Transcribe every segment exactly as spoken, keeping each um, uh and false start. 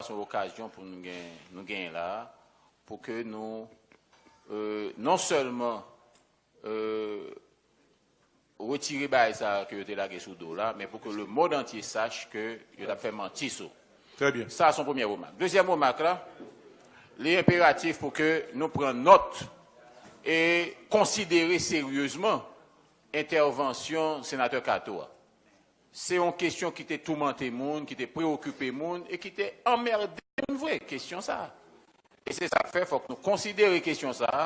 se yon okazyon pou nou gen, nou genyen la, pou ke nou, euh, non sèlman, euh, retire bagay sa ke yo te lage sou do la, men pou ke le monde entier sache ke yo t ap fè manti sou. Trè byen. Sa se yon premye remak. Dezyèm remak la, li enperatif pou ke nou pran nòt e konsidere seryezman entèvansyon senatè Kato a. Se yon kesyon ki te toumante moun, ki te preokipe moun e ki te anmède moun vre, kesyon sa a. E se sa k fè fòk nou konsidere kesyon sa a,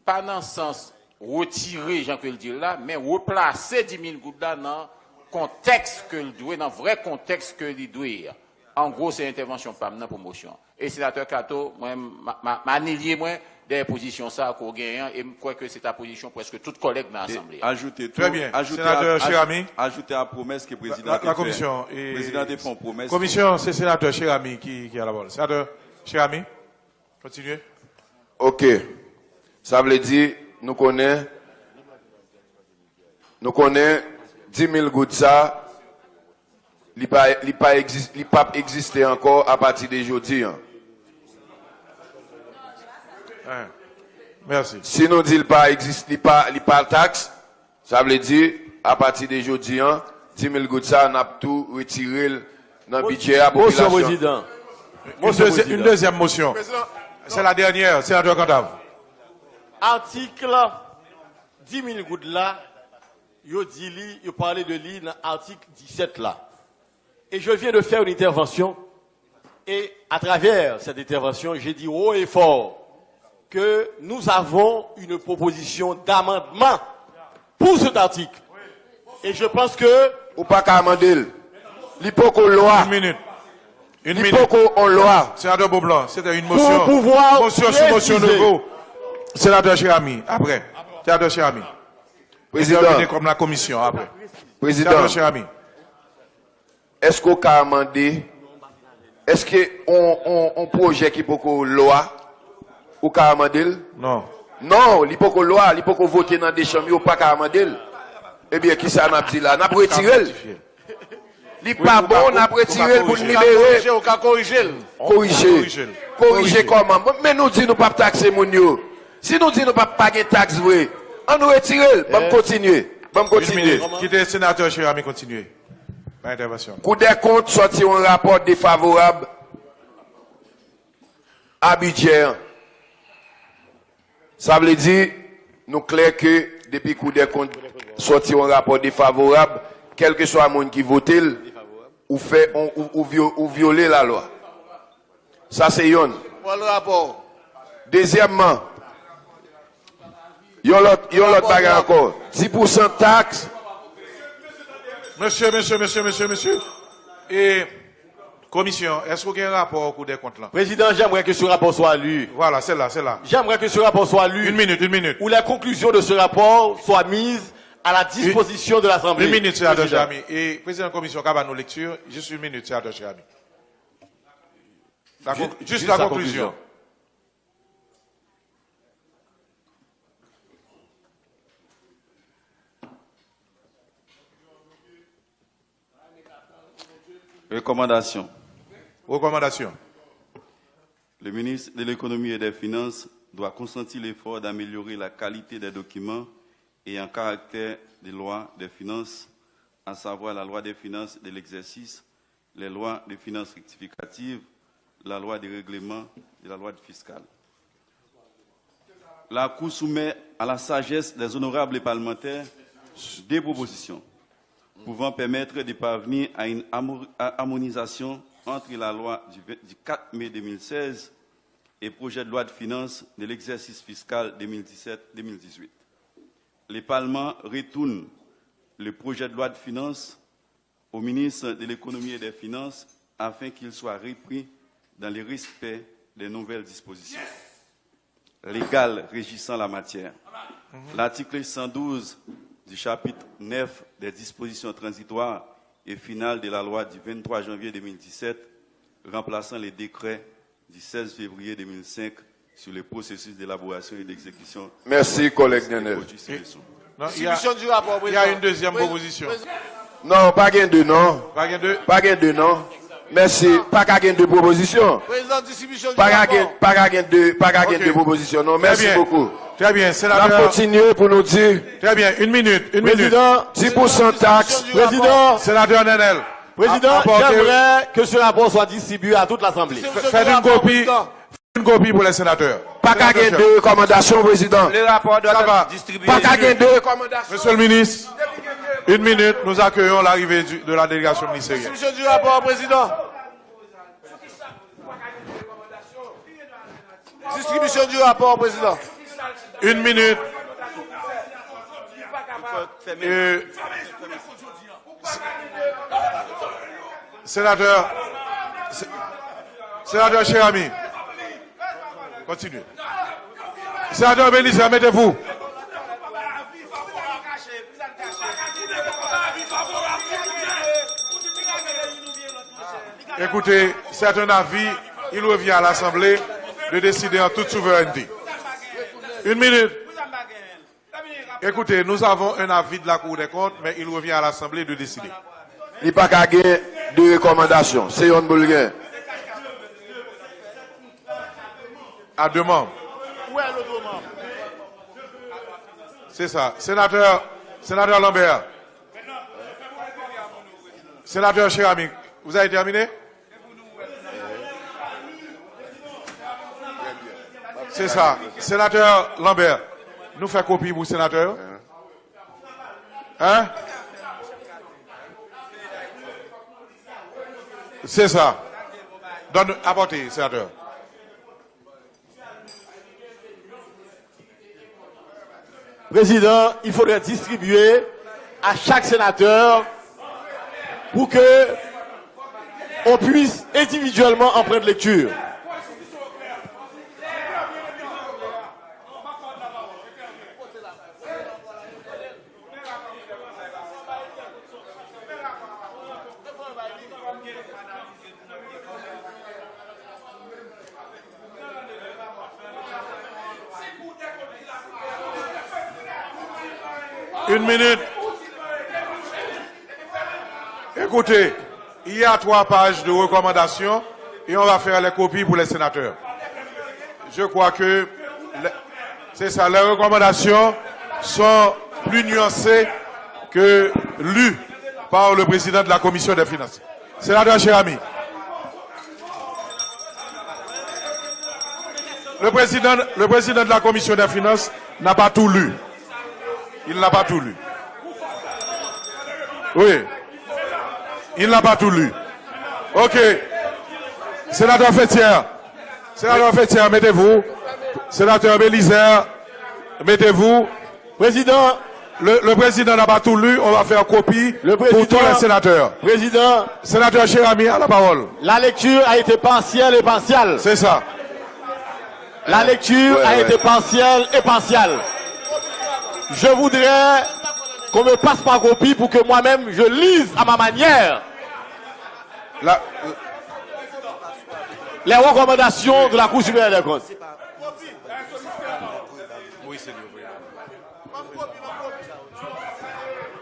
pa nan sans retire, jan ke l di l la, men replase dis mil goud la nan kontèks ke l dwe, nan vrè kontèks ke li dwe a. An gwo, se entèvansyon pa m nan pou mosyon an. E senatè Kato, mwen, m a, m a, m a anilye mwen dèyè pozisyon sa a ke w genyen an, e m kwè ke se ta pozisyon prèske tout kòlèg nan asanble a. Ajoute tou, Trè byen. Ajoute Senatè a, aj-, Cheramy. Ajoute a pwomès ke prezidan te fè. Prezidan te fè yon pwomès. Komisyon, se senatè Cheramy ki, ki a lapawòl. Senatè Cheramy, kontinye. Ok. Sa vle di, nou konnen, nou konnen dis mil goud sa, li pa, li pa egzis-, li p ap egziste ankò apati de jodi an. Hein. Mèsi. Si nou di l pa egzis-, li pa, li pa taks, sa vle di, apati de jodi an, dis mil goud sa, n ap tou retire l nan bidjè a. Mosyon, popilasyon. Prezidan. Une deuxi-, une deuxième motion. C'est la dernière, senatè Cantave. Atik dis mil goud la, yo di li, yo pale de li nan atik disèt la. Et je viens de faire une intervention, et à travers cette intervention, j'ai dit haut et fort que nous avons une proposition d'amendement pour cet article. Et je pense que Ou pa ka amande l. Li poko lwa. Une minute. Une minute. Li poko on lwa. Senatè Beaublanc, c'était une motion. Pour pouvoir Motion sou motion préciser. Nouvo. Senatè Cheramy, apre. Senatè Cheramy. Prezidan. Entèvini kòm la komisyon, apre. Prezidan. Senatè Cheramy. Èske w ka amande, èske on, on, on pwojè ki poko lwa, ou ka amande l? Non. Non, li poko lwa, li poko vote nan de chanm yo, ou pa ka amande l. Ebyen, kisa n ap di la? N ap retire l. Li pa bon, n ap retire l pou n libere. Ou ka korije l. Korije. Korije kòman? Men nou di nou p ap takse moun yo. Si nou di nou p ap pa gen taks vre, ann retire l. Ban m kontinye. Ban m kontinye. Une minute. Kite senatè Cheramy kontinye. Pa entèvansyon. Koudèkont sòti yon rapò defavorab a bidjè an. Sa vle di, nou klè ke depi Koudèkont sòti yon rapò defavorab, kèlkeswa moun ki vote l, ou fè, ou, ou, ou vyo-, ou vyole lalwa. Sa se yonn. Pran rapò. Dezyèmman, yon lòt, yon lòt bagay ankò. Dis pousan taks. Mesye, mesye, mesye, mesye, mesye. E komisyon, èske w gen rapò Kou dè Kont lan? Président, j'aimerais que ce rapport soit lu. Voilà, c'est là, c'est là. J'aimerais que ce rapport soit lu. Une minute, une minute. Où les conclusions de ce rapport soient mises à la disposition de l'Assemblée. Une minute, senatè Cheramy. E prezidan komisyon ka ba nou lekti, juste une minute, senatè Cheramy. La con-, juste la conclusion. Recommandations. Recommandations. Le ministre de l'Économie et des Finances doit consentir l'effort d'améliorer la qualité des documents ayant caractère de loi de finances, à savoir la loi de finances de l'exercice, les lois de finances rectificatives, la loi de règlement de la loi de fiscale. La Cour soumet à la sagesse des honorables parlementaires deux propositions pouvant permettre de parvenir à une harmo-, à-, harmonisation entre la loi du vingt, du quatre mai deux mille seize et projet de loi de finances de l'exercice fiscal deux mille dix-sept deux mille dix-huit. Le Parlement retourne le projet de loi de finances au ministre de l'Économie et des Finances afin qu'il soit repris dans le respect des nouvelles dispositions légales régissant la matière. L'article cent douze du chapitre neuf des dispositions transitoires et finales de la loi du vingt-trois janvier deux mille dix-sept remplaçant le décret du seize février deux mille cinq sur le processus d'élaboration et d'exécution. Merci, collègue Nenel. Non, il y a, il y a une deuxième proposition. Non, pa gen de, non. Pa gen de? Pa gen de, non. Mèsi. Pa ka gen de pwopozisyon. Prezidan, distribisyon di rapò. Pa ka gen, pa ka gen de, pa ka gen de pwopozisyon, non. Mèsi bokou. Trè byen, senatè. N ap kontinye pou nou di. Trè byen, yon minit, yon minit. Prezidan, dis pou san taks. Prezidan. Senatè Nenel. Président, j'aimerais que ce rapport soit distribué à toute l'Assemblée. Faites une copie, une copie pour les sénateurs. Pa ka gen de rekòmandasyon, prezidan. Le rapport doit être distribué. Pa ka gen de rekòmandasyon. Monsieur le ministre, une minute, nous accueillons l'arrivée du- de la délégation ministérielle. Distribution du rapport, président. Distribution du rapport, président. Une minute. Euh, Sénateur, sé- sénateur Cheramy, continuez. Sénateur Bélizaire, mettez-vous. Écoutez, c'est un avis, il revient à l'Assemblée de décider en toute souveraineté. Une minute. Écoutez, nous avons un avis de la Cour des comptes, mais il revient à l'Assemblée de décider. Li pa ka gen de rekòmandasyon. Se yonn pou l gen. À deux membres. C'est ça. Sénateur, sénateur Lambert. Sénateur Cheramy, vous avez terminé? Se sa. Senatè Lambert, nou fè kopi pou senatè yo? Hein? Se sa. Donn, apòte, senatè. Président, il faudrait distribuer à chaque sénateur pour que on puisse individuellement en prendre lecture. Une minute. Écoutez, il y a trois pages de recommandations et on va faire les copies pour les sénateurs. Je crois que les- c'est ça, les recommandations sont plus nuancées que lues par le président de la commission des finances. Sénateur Cheramy. Le président, le président de la commission des finances n'a pas tout lu. Il n'a pas tout lu. Oui. Il n'a pas tout lu. Ok. Sénateur Fetière. Sénateur Fetière, mettez-vous. Sénateur Bélizaire, mettez-vous. Président, le, le président n'a pas tout lu, on va faire copie pour tous les sénateurs. Président, sénateur Cheramy a la parole. La lecture a été partielle et partiale. C'est ça. La lecture a été partielle et partiale. Je voudrais qu'on me passe ma copie pour que moi-même je lise à ma manière la- les recommandations de la Cour supérieure des comptes.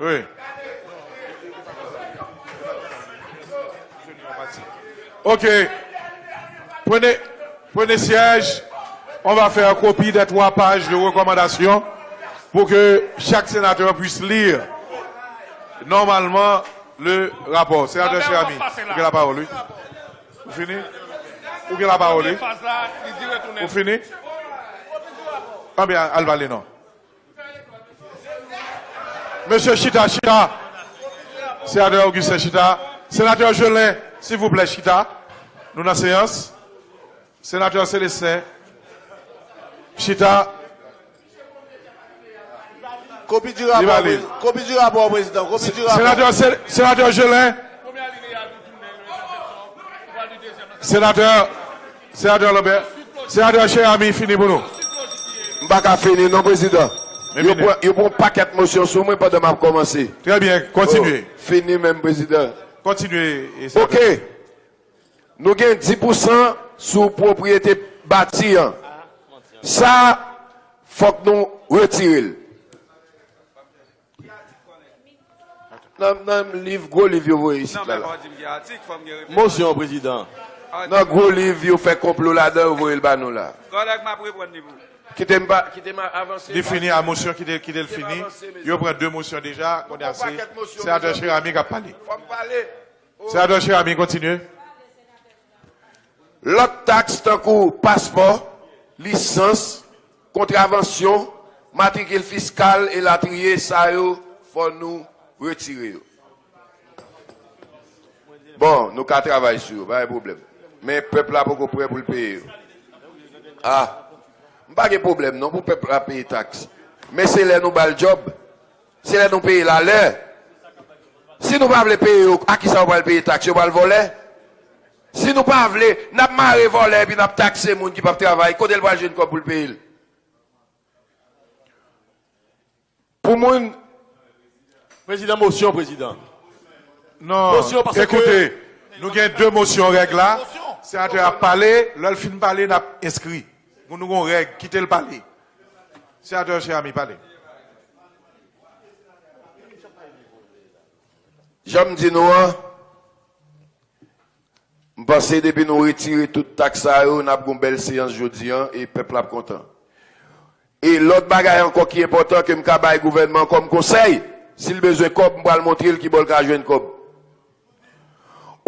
Oui. Ok. Prenez, prenez siège. On va faire copie des trois pages de recommandations pour que chaque sénateur puisse lire normalement le rapport. Sénateur Cheramy, vous avez la parole, oui. Ou fini? Ou gen lapawòl, wi. Ou fini? Anben, al pale non. Mesye, chita, chita. Senatè Augustin, chita. Senatè Gelin, silvouplè, chita. Nou nan seyans. Senatè Célestin, chita. Kopi di rapò, prézidan. Kopi di rapò, prézidan. Kopi di rapò. Senatè Sel- Senatè Gelin. Senatè, Senatè Lambert. Senatè Cheramy, fini pou nou. M pa ka fini non, prézidan. Yo pran, yo pran yon pakèt mosyon sou mwen pandan m ap kòmanse. Trè byen, kontinye. Fini menm, prézidan. Kontinye, senatè. Ok. Nou gen dis pousan sou pwopriyete bati an. Sa, fòk nou retire l. Nan, nan liv, gwo liv yo voye isit la, la. Mosyon, prezidan. Nan gwo liv yo fè konplo ladan, yo voye l ba nou la. Kòlèg, m ap reprann li pou ou. Kite m pa, kite m avanse. Li fini a mosyon, kite, kite l fini. Yo pran de mosyon deja, kounye a se senatè Cheramy k ap pale. Senatè Cheramy, kontinye. Lòt taks tankou paspò, lisans, kontravansyon, matrikil fiskal, elatriye, sa yo, fò nou retire yo. Bon, nou ka travay sou yo, pa gen pwoblèm. Men pèp la poko prè pou l peye yo. Ah, m pa gen pwoblèm non pou pèp la peye taks. Men se lè nou ba l djòb. Se lè nou peye l alè. Si nou pa vle peye yo, a kisa yo pral peye taks? Yo pral vòlè? Si nou pa vle, n ap mare vòlè epi n ap takse moun ki p ap travay. Kote l pral jwenn kòb pou l peye l? Pou moun. Prezidan, mosyon, prezidan. Non, mosyon, paske ekoute, nou gen de mosyon règ la. Senatè a ap pale, lè l fin pale, n ap enskri. Moun nou gon règ, kite l pale. Senatè Cheramy, pale. Jan m di nou an, m panse depi nou retire tout taks sa yo, n ap gon bèl seyans jodi an e pèp la ap kontan. E lòt bagay ankò ki enpòtan ke m ka bay gouvènman kòm konsèy, si l bezwen kòb, m pral montre l ki bò l ka jwenn kòb.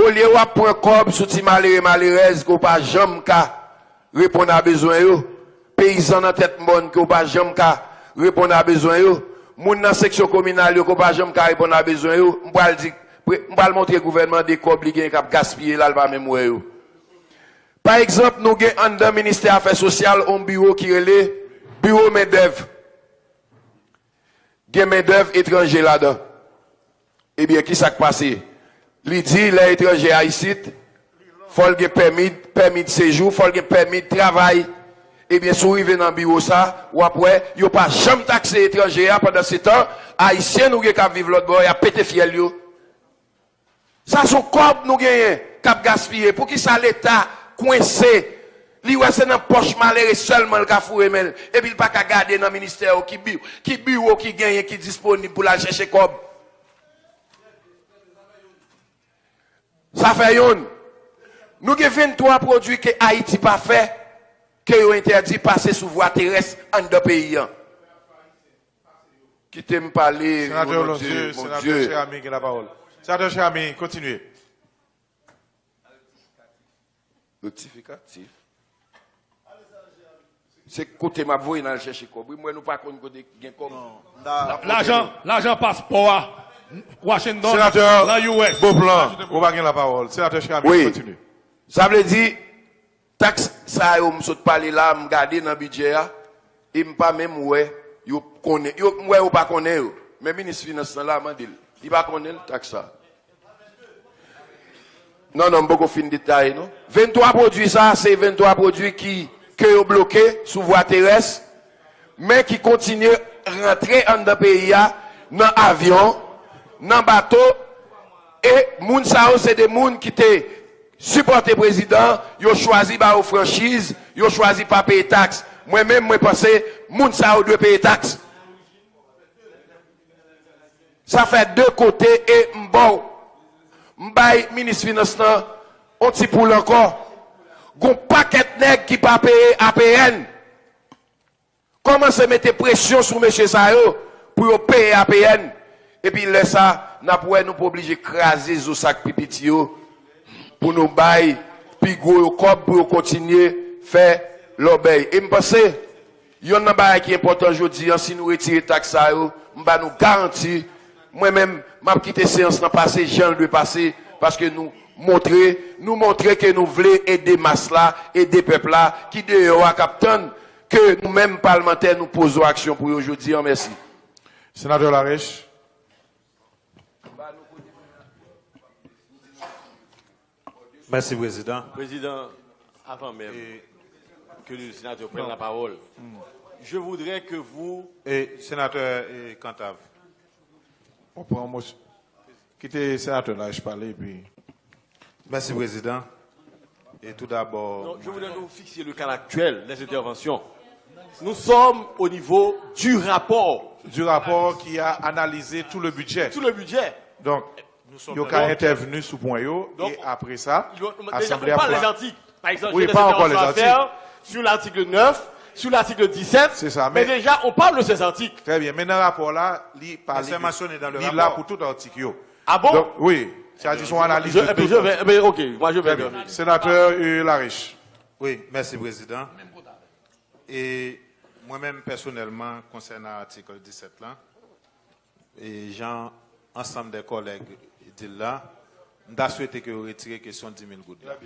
Olye w ap pran kòb sou ti malere malerèz ke w pa janm ka reponn a bezwen yo, peyizan nan tèt mòn ke w pa janm ka reponn a bezwen yo, moun nan seksyon kominal yo ke w pa janm ka reponn a bezwen yo, m pral di, m pral montre gouvènman de kòb li genyen k ap gaspiye la, l pa menm wè yo. Pa egzanp, nou gen anndan Ministè Afè Sosyal yon biwo ki rele Biwo Mendèv. Gen mendèv etranje ladan. Ebyen, ki sa k pase? Li di lè etranje a isit, fò l gen pèmi, pèmi de sejou, fò l gen pèmi de travay. Ebyen, si w rive nan biwo sa, w ap wè, yo pa janm takse etranje a, pandan se tan, Ayisyen nou gen k ap viv lòt bò, y ap pete fyèl yo. Sa se yon kòb nou genyen k ap gaspiye. Poukisa Leta kwense? Li wè se nan pòch malere sèlman l ka foure men l, epi l pa ka gade nan ministè yo ki bi-, ki biwo ki genyen ki disponib pou l al chèche kòb. Sa fè youn. Nou gen venntwa pwodui ke Ayiti pa fè, ke yo entèdi pase sou vwa terès anndan peyi an. Kite m pale, Senatè Rolondieu, Senatè Cheramy gen lapawòl. Senatè Cheramy, kontinye. Notifikatif. Se kote m ap voye n al chèche kòb. Wi, m wè nou pa konn kote gen kòb. Lajan, lajan paspò a, Washington, nan U S. Senatè Beauplan, ou pa gen lapawòl. Senatè Cheramy, kontinye. Sa vle di, taks sa yo m sot pale la, m gade nan bidjè a, e m pa menm wè yo konnen. Yo, m wè yo pa konnen yo. Men minis finans lan la, mande l. Li pa konnen l, taks sa. Non, non, m poko fin detaye, non. Venntwa pwodui sa, se venntwa pwodui ki, ke yo bloke sou vwa terès, men ki kontinye rantre anndan peyi a, nan avyon, nan bato, e moun sa yo se de moun ki te sipòte prezidan, yo chwazi ba yo franchiz, yo chwazi pa peye taks. Mwen menm, mwen panse, moun sa yo dwe peye taks. Sa fè de kote e m ba w, m bay minis finans lan on ti poul ankò. Gon pakèt nèg ki pa peye A P N. Kòmanse mete presyon sou mesye sa yo pou yo peye A P N. Epi lè sa, n ap wè nou pa oblije kraze zo sa k pi piti yo pou nou bay pi gwo yo kòb pou yo kontinye fè lòbèy. E m panse, yonn nan bagay ki enpòtan jodi an, si nou retire taks sa yo, m ba nou garanti, mwen menm, m ap kite seyans lan pase jan l dwe pase, paske nou montre, nou montre ke nou vle ede mas la, ede pèp la, ki deyò a, k ap tann ke nou menm palmantè, nou poze yon aksyon pou yo jodi an. Mèsi. Senatè Larèche. Mèsi, Prezidan. Prezidan, avan menm ke le senatè pran lapawòl, je voudrais que vous... E, Senatè, e, Cantave, ou pran yon mosyon. Kite Senatè Larèche pale, epi... Mèsi, Prezidan. E tou dabò... Non, je voudrais que vous fixiez le cadre actuel des interventions. Nous sommes au niveau du rapport. Du rapport qui a analysé tout le budget. Tout le budget. Donk, yo ka entèvni sou pwen yo, e apre sa, asanble a pou... Deja, on parle des articles. Par exemple, je les ai fait sur l'article neuf, sur l'article dix-sept, mais déjà, on parle de ces articles. Trè byen, men nan rapò la, li pale de, li la pou tout atik yo. Ah bon? Donk, wi, sa di son analiz de tout. Je vais, mais ok, moi je vais intervenir. Senatè, euh, Larèche. Wi, mèsi, Prezidan. E mwen menm, pèsonèlman, konsènan atik disèt la, e jan ansanm de kòlèg di l la, m ta swete ke yo retire kesyon di mil goud la.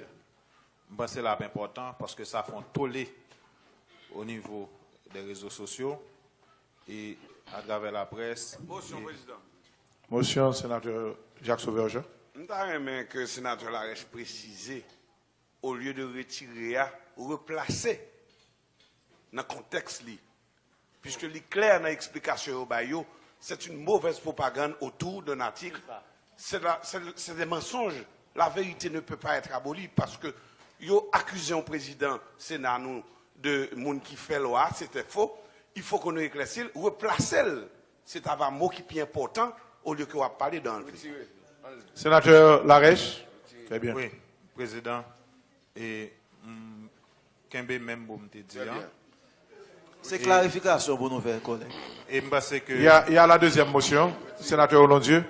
M panse l ap enpòtan paske sa fè yon tole o nivo de rezo sosyo e atravè laprès. Mosyon, Prezidan. Mosyon, Senatè Jacques Sauveur Jean. M ta renmen ke Senatè Larèche presize, olye de retire a, replase nan kontèks li. Puisque li klè nan eksplikasyon yo bay yo, c'est une mauvaise propagande autour d'un article. C'est la- c'est c'est des mensonges. La vérité ne peut pas être abolie parce que yo akize yon prezidan Sena nou de moun ki fè lwa, c'était faux. Il faut que nou eklèsi l, replase l. Se ta va mo ki pi enpòtan olye ke w ap pale de angle. Senatè Larèche. Trè byen. Wi, Prezidan. E m kenbe menm mo m te di an. Se klarifikasyon pou nou fè, kòlèg. E m panse ke... Il y a, il y a la deuxième motion, Sénateur Onondieu.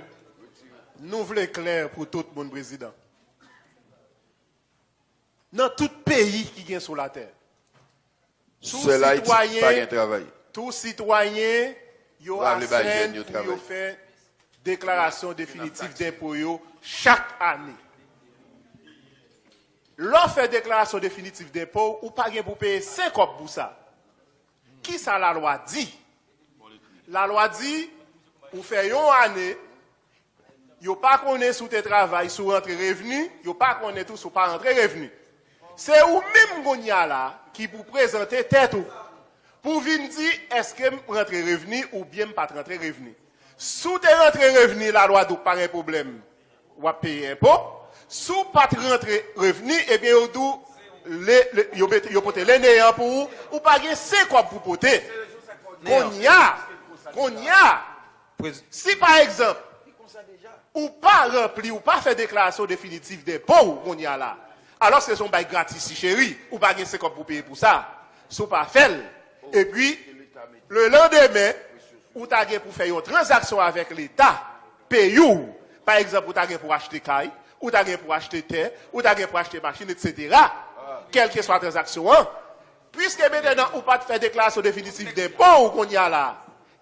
Nou vle klè pou tout moun, Prezidan. Nan tout peyi ki gen sou latè, tou sitwayen, tou sitwayen yo astrenn pou yo fè deklarasyon definitif denpo yo chak ane. Lè w fè deklarasyon definitif denpo w, ou pa gen pou peye senk kòb pou sa. Kisa lalwa di? Lalwa di, ou fè yon ane, yo pa konnen si w te travay, si w rantre revni, yo pa konnen tou si w pa rantre revni. Se ou menm kounye a la ki pou prezante tèt ou pou vin di èske m rantre revni oubyen m pa t rantre revni. Si w te rantre revni, lalwa di w pa gen pwoblèm, w ap peye enpo. Si w pa t rantre revni, ebyen yo di w, le- le- yo mete- yo pote le neyan pou ou, ou pa gen senk kòb pou pote. Kounye a, kounye a, si pa egzanp, ou pa ranpli, ou pa fè deklarasyon definitif denpo w kounye a la, alòske se yon bay gratis si cheri, ou pa gen senk kòb pou peye pou sa. Si w pa fè l, epi lelandemen, ou ta gen pou fè yon tranzaksyon avèk Leta peyi w. Pa egzanp, ou ta gen pou achte kay, ou ta gen pou achte tè, ou ta gen pou achte machin, etsetera. Kèlkeswa tranzaksyon an, piske mentenan ou pa t fè deklarasyon definitif denpo w kounye a la,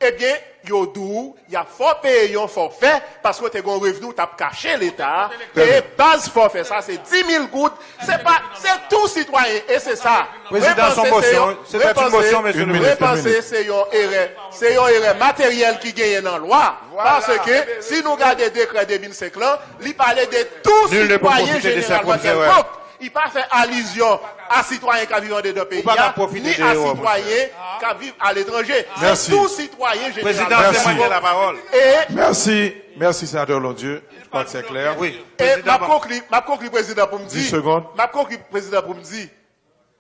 ebyen, yo di w y ap fè w peye yon fòfè paske w te gen yon revni w t ap kache Leta a. E baz fòfè sa se di mil goud. Se pa, se tou sitwayen, e se sa. Prezidan, se yon mosyon, se yon mosyon, mesye le prezidan. Repanse se yon erè, se yon erè materyèl ki genyen nan lwa. Paske si nou gade dekrè de mil senk lan, li pale de tou sitwayen jeneral Matielkok. Li pa fè alizyon a sitwayen k ap viv andedan peyi a, ni a sitwayen k ap viv aletranje. Se tou sitwayen jeneral Matielkok. E mèsi, mèsi, Senatè Onondieu. Je crois que c'est clair. E m ap konkli, m ap konkli, Prezidan, pou m di, m ap konkli, Prezidan, pou m di,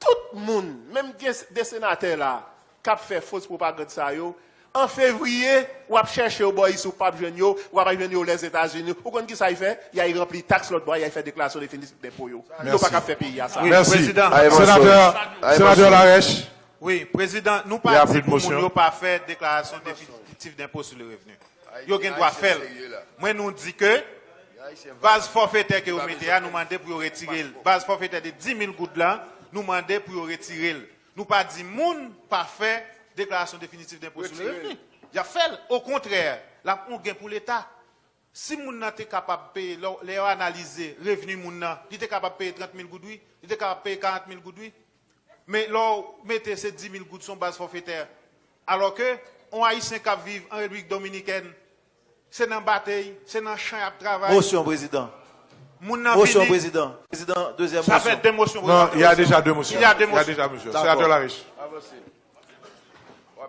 tout moun, menm gen de senatè la, k ap fè fos pwopagand sa yo, an fevriye, w ap chèche yo bò isi, ou p ap jwenn yo, w ap al jwenn yo Lèzetazini. Ou konn kisa y fè? Y al ranpli taks lòt bò a, y al fè deklarasyon definitif denpo yo. Yo pa ka fè peyi a sa. Mèsi. Senatè, Senatè Larèche. Wi, Prezidan, nou pa di pou moun yo pa fè deklarasyon definitif denpo sou le revni. Yo gen dwa fè l. Mwen, nou di ke baz fòfetè ke yo mete a, nou mande pou yo retire l. Baz fòfetè de di mil goud la, nou mande pou yo retire l. Nou pa di moun pa fè deklarasyon definitif denpo sou le revni. Y ap fè l. Okontrè, l ap yon gen pou Leta. Si moun nan te kapab peye, lè, lè yo analize revni moun nan, li te kapab peye trant mil goud, wi, li te kapab peye karant mil goud, wi. Men lè w mete se di mil goud sou yon baz fòfetè, alòske yon Ayisyen k ap viv an Repiblik Dominikèn, se nan batey, se nan chan y ap travay. Mosyon, Prezidan. Moun nan vini. Mosyon, Prezidan. Prezidan, dezyèm mosyon. Sa fè de mosyon, Prezidan. Non, il y a déjà deux motions. Il y a deux motions. Il y a déjà deux motions. D'accord. Senatè Larèche.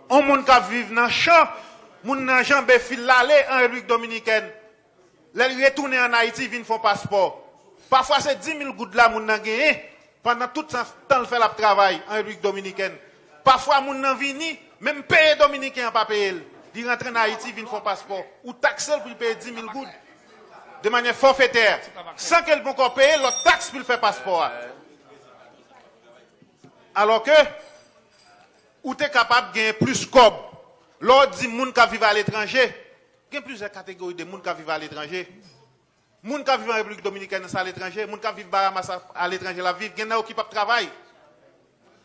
Yon moun k ap viv nan chan, moun nan janbe fil l ale an Repiblik Dominikèn. Lè l retounen ann Ayiti, vin fè yon paspò. Pafwa se di mil goud la moun nan genyen pandan tout tan, tan l fè l ap travay an Repiblik Dominikèn. Pafwa moun nan vini, menm peye dominiken an pa peye l. Li rantre ann Ayiti, vin fè yon paspò. Ou takse l pou l peye di mil goud. de manyè fòfetè, san ke l poko peye lòt taks pou l fè paspò a. Alò ke ou te kapab genyen plis kòb. Lè w di moun k ap viv aletranje, gen plizyè kategori de moun k ap viv aletranje. Moun k ap viv an Repiblik Dominikèn, se aletranje. Moun k ap viv Bahamas, aletranje l ap viv. Gen nan yo ki p ap travay.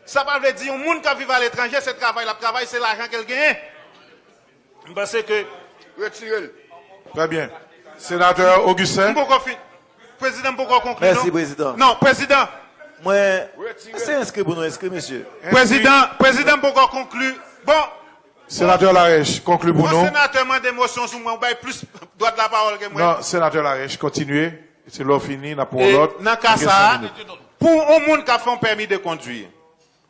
Sa pa vle di yon moun k ap viv aletranje, se travay l ap travay, se lajan ke l genyen. M panse ke... Retire l. Trè byen. Senatè Augustin. M poko fin. Prezidan, m poko konkli, non. Mèsi, prezidan. Non, prezidan. Mwen, se enskri pou nou enskri, mesye. Prezidan, prezidan, m poko konkli. Bon, Senatè Larèche, konkli pou nou. Yon senatè mande mosyon sou mwen, ou bay plis dwa de lapawòl ke mwen. Non, Senatè Larèche, kontinye. Se lè w fini, n ap pran yon lòt. Nan ka sa a, pou yon moun k ap fè yon pèmi de kondwi,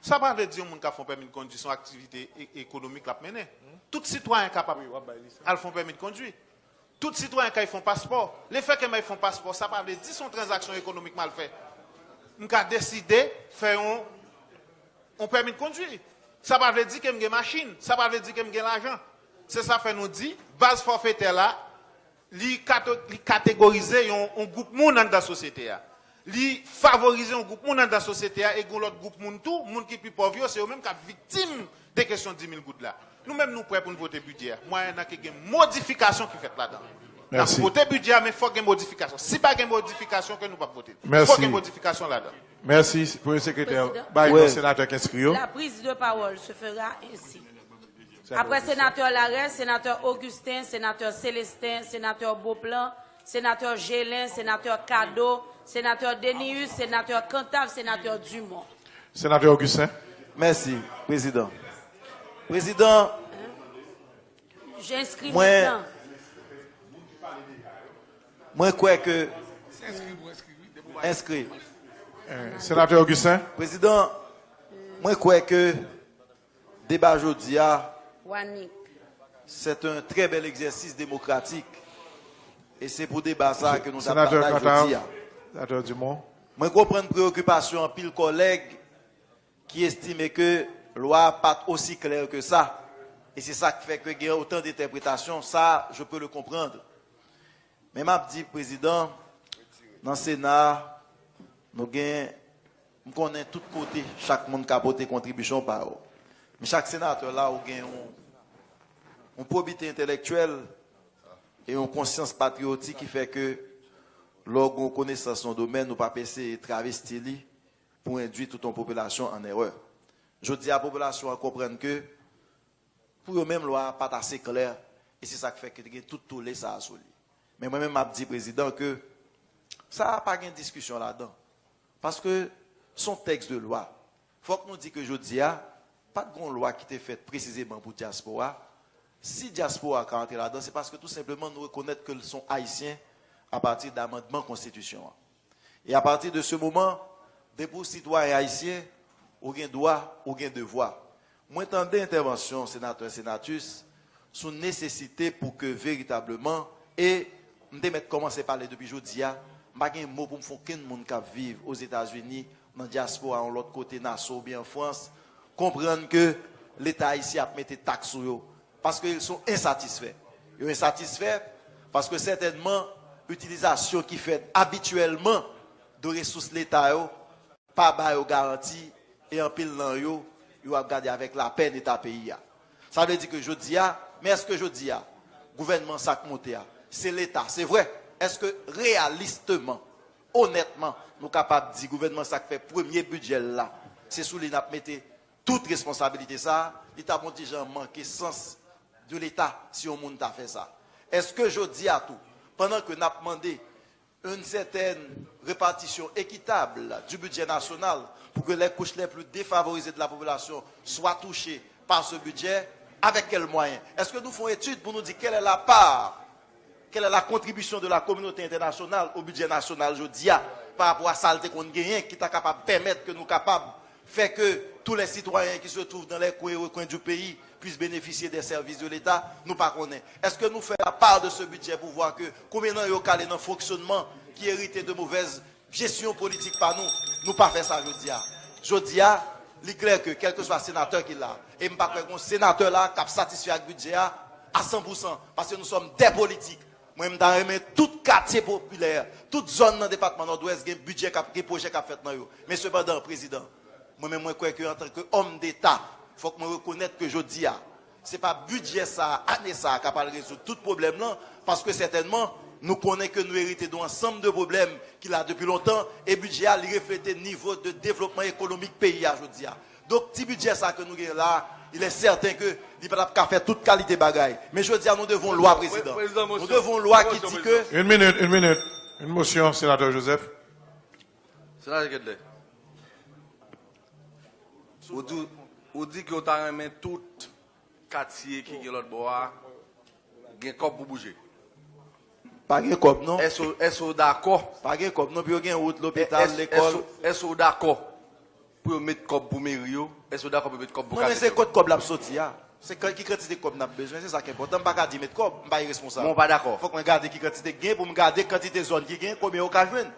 sa pa vle di yon moun k ap fè yon pèmi de kondwi se yon aktivite e- ekonomik l ap mennen. Tout sitwayen kapab al fè yon pèmi de kondwi. Tout sitwayen kay fè yon paspò. Lefètke m al fè yon paspò, sa pa vle di se yon tranzaksyon ekonomik m al fè. M ka deside fè yon yon pèmi de kondwi. Sa pa vle di ke m gen machin. Sa pa vle di ke m gen lajan. Se sa fè nou di, baz fòfetè la, li kato- li kategorize yon yon gwoup moun anndan sosyete a. Li favorize yon gwoup moun anndan sosyete a e gen yon lòt gwoup moun tou, moun ki pi pòv yo, se yo menm k ap viktim de kesyon dis mil goud la. Nou menm, nou prè pou n vote bidjè a. Mwayennan ke gen modifikasyon ki fèt ladan. N ap vote bidjè a, men fòk gen modifikasyon. Si pa gen modifikasyon, ke nou p ap vote l. Fòk gen modifikasyon ladan. Mèsi. Premye sekretè, bay non senatè k enskri yo. La prise de parole se fera ainsi. Après sénateur Larèche, sénateur Augustin, sénateur Célestin, sénateur Beauplan, sénateur Gelin, sénateur Cadeau, sénateur Denius, sénateur Cantave, sénateur Dumont. Senatè Augustin. Mèsi, prezidan. Prezidan, Mwen, mwen kwè ke enskri. Senatè Augustin. Prezidan, mwen kwè ke deba jodi a, c'est un très bel exercice démocratique. E se pou deba sa ke nou t ap batay jodi a. Senatè Dumont. Mwen konprann preyokipasyon anpil kòlèg ki estime ke lwa a pa t osi klè ke sa, e se sa k fè ke gen otan de entèpretasyon, sa, je peux le comprendre. Men m ap di, prezidan, nan Sena a, nou gen, m konnen tout kote, chak moun ka pote kontribisyon pa yo. Men chak senatè la, ou gen yon, yon pwobite entèlektyèl e yon konsyans patriyotik ki fè ke lè w gen yon konesans nan yon domèn, ou p ap eseye travesti li pou endwi tout yon popilasyon an erè. Jodi a, popilasyon an konprann ke, pou yo menm, lwa a pa t ase klè, e se sa k fè ke te gen tout tole sa a sou li. Men mwen menm, m ap di prezidan ke sa a pa gen diskisyon ladan. Paske se yon tèks de lwa. Fòk nou di ke jodi a, pa t gen yon lwa ki te fèt presizeman pou dyaspora. Si dyaspora ka antre ladan, se paske tou senpleman nou rekonèt ke l se yon Ayisyen apati d amandman konstitisyon an. E apati de se moman, depi w sitwayen ayisyen, ou gen dwa, ou gen devwa. Mwen tande entèvansyon senatè Senatus sou nesesite pou ke veritableman, e m te mèt kòmanse pale depi jodi a, m pa gen mo pou m fè okenn moun k ap viv Ozetazini, nan dyaspora, yon lòt kote, Nassau oubyen an Frans, konprann ke Leta ayisyen ap mete taks sou yo, paske ils sont insatisfaits. Yo ensatisfè paske sètènman itilizasyon ki fèt abityèlman de resous Leta yo pa ba yo garanti, e anpil nan yo, yo ap gade avèk lapèn eta peyi a. Sa vle di ke jodi a, men èske jodi a, gouvènman sa k monte a, se Leta, se vre? Èske reyalisteman, onètman, nou kapab di gouvènman sa k fè premye bidjè l la, se sou li n ap mete tout responsabilite sa a? Li t ap yon ti jan manke sans de Leta si yon moun ta fè sa. Èske jodi a tou, pandan ke n ap mande une certaine répartition équitable du budget national pour que les couches les plus défavorisées de la population soient touchées par ce budget, avec quels moyens? Èske nou fè yon etid pou nou di quelle est la part, quelle est la contribution de la communauté internationale au budget national jodi a, pa rapò a sa l te konn genyen, ki ta kapab pèmèt ke nou kapab fè ke tous les citoyens qui se trouvent dans les coins et recoins du pays puissent bénéficier des services de l'État? Nou pa konnen. Èske nou fè la part de ce budget pour voir que konbyen nan yo k ale nan fonksyonman ki erite de mauvaise gestion politik pa nou? Nou pa fè sa jodi a. Jodi a, li klè ke kèlkeswa senatè ki la, e m pa kwè gen yon senatè la k ap satisfè ak bidjè a à cent pour cent, paske nous sommes des politiques. Mwen, m ta renmen tout katye popilè, tout zòn nan depatman Nòdwès gen bidjè k ap, gen pwojè k ap fèt nan yo. Men sepandan, prezidan, mwen menm mwen kwè ke antanke òm deta, fòk mwen rekonèt ke jodi a, se pa bidjè sa a, ane sa a, k ap al rezoud tout pwoblèm lan, paske sètènman, nou konnen ke nou erite de yon ansanm de pwoblèm ki la depi lontan, e bidjè a, li reflete nivo de devlopman ekonomik peyi a jodi a. Donk, ti bidjè sa ke nou gen la, il est certain ke li pa t ap ka fè tout kalite bagay. Men jodi a, nou devon lwa, prezidan. Nou devon lwa ki di ke... Une minute, une minute. Une motion, sénateur Joseph. Senatè Kedlè, ou di, ou di ke w ta renmen tout katye ki gen lòt bò a gen kòb pou bouje. Pa gen kòb, non. Èske, èske w dakò? Pa gen kòb, non, pou yo gen wout, lopital, lekòl. Èske, èske w dakò pou yo met kòb pou meri yo? Èske w dakò pou yo met kòb pou katedral? Non, men se kot kòb la ap soti a. Se ki kantite kòb n ap bezwen, se sa k enpòtan. M pa ka di met kòb, m pa responsab. Men w pa dakò? Fòk mwen gade ki kantite k gen pou m gade kantite zòn ki gen, konbyen yo ka jwenn.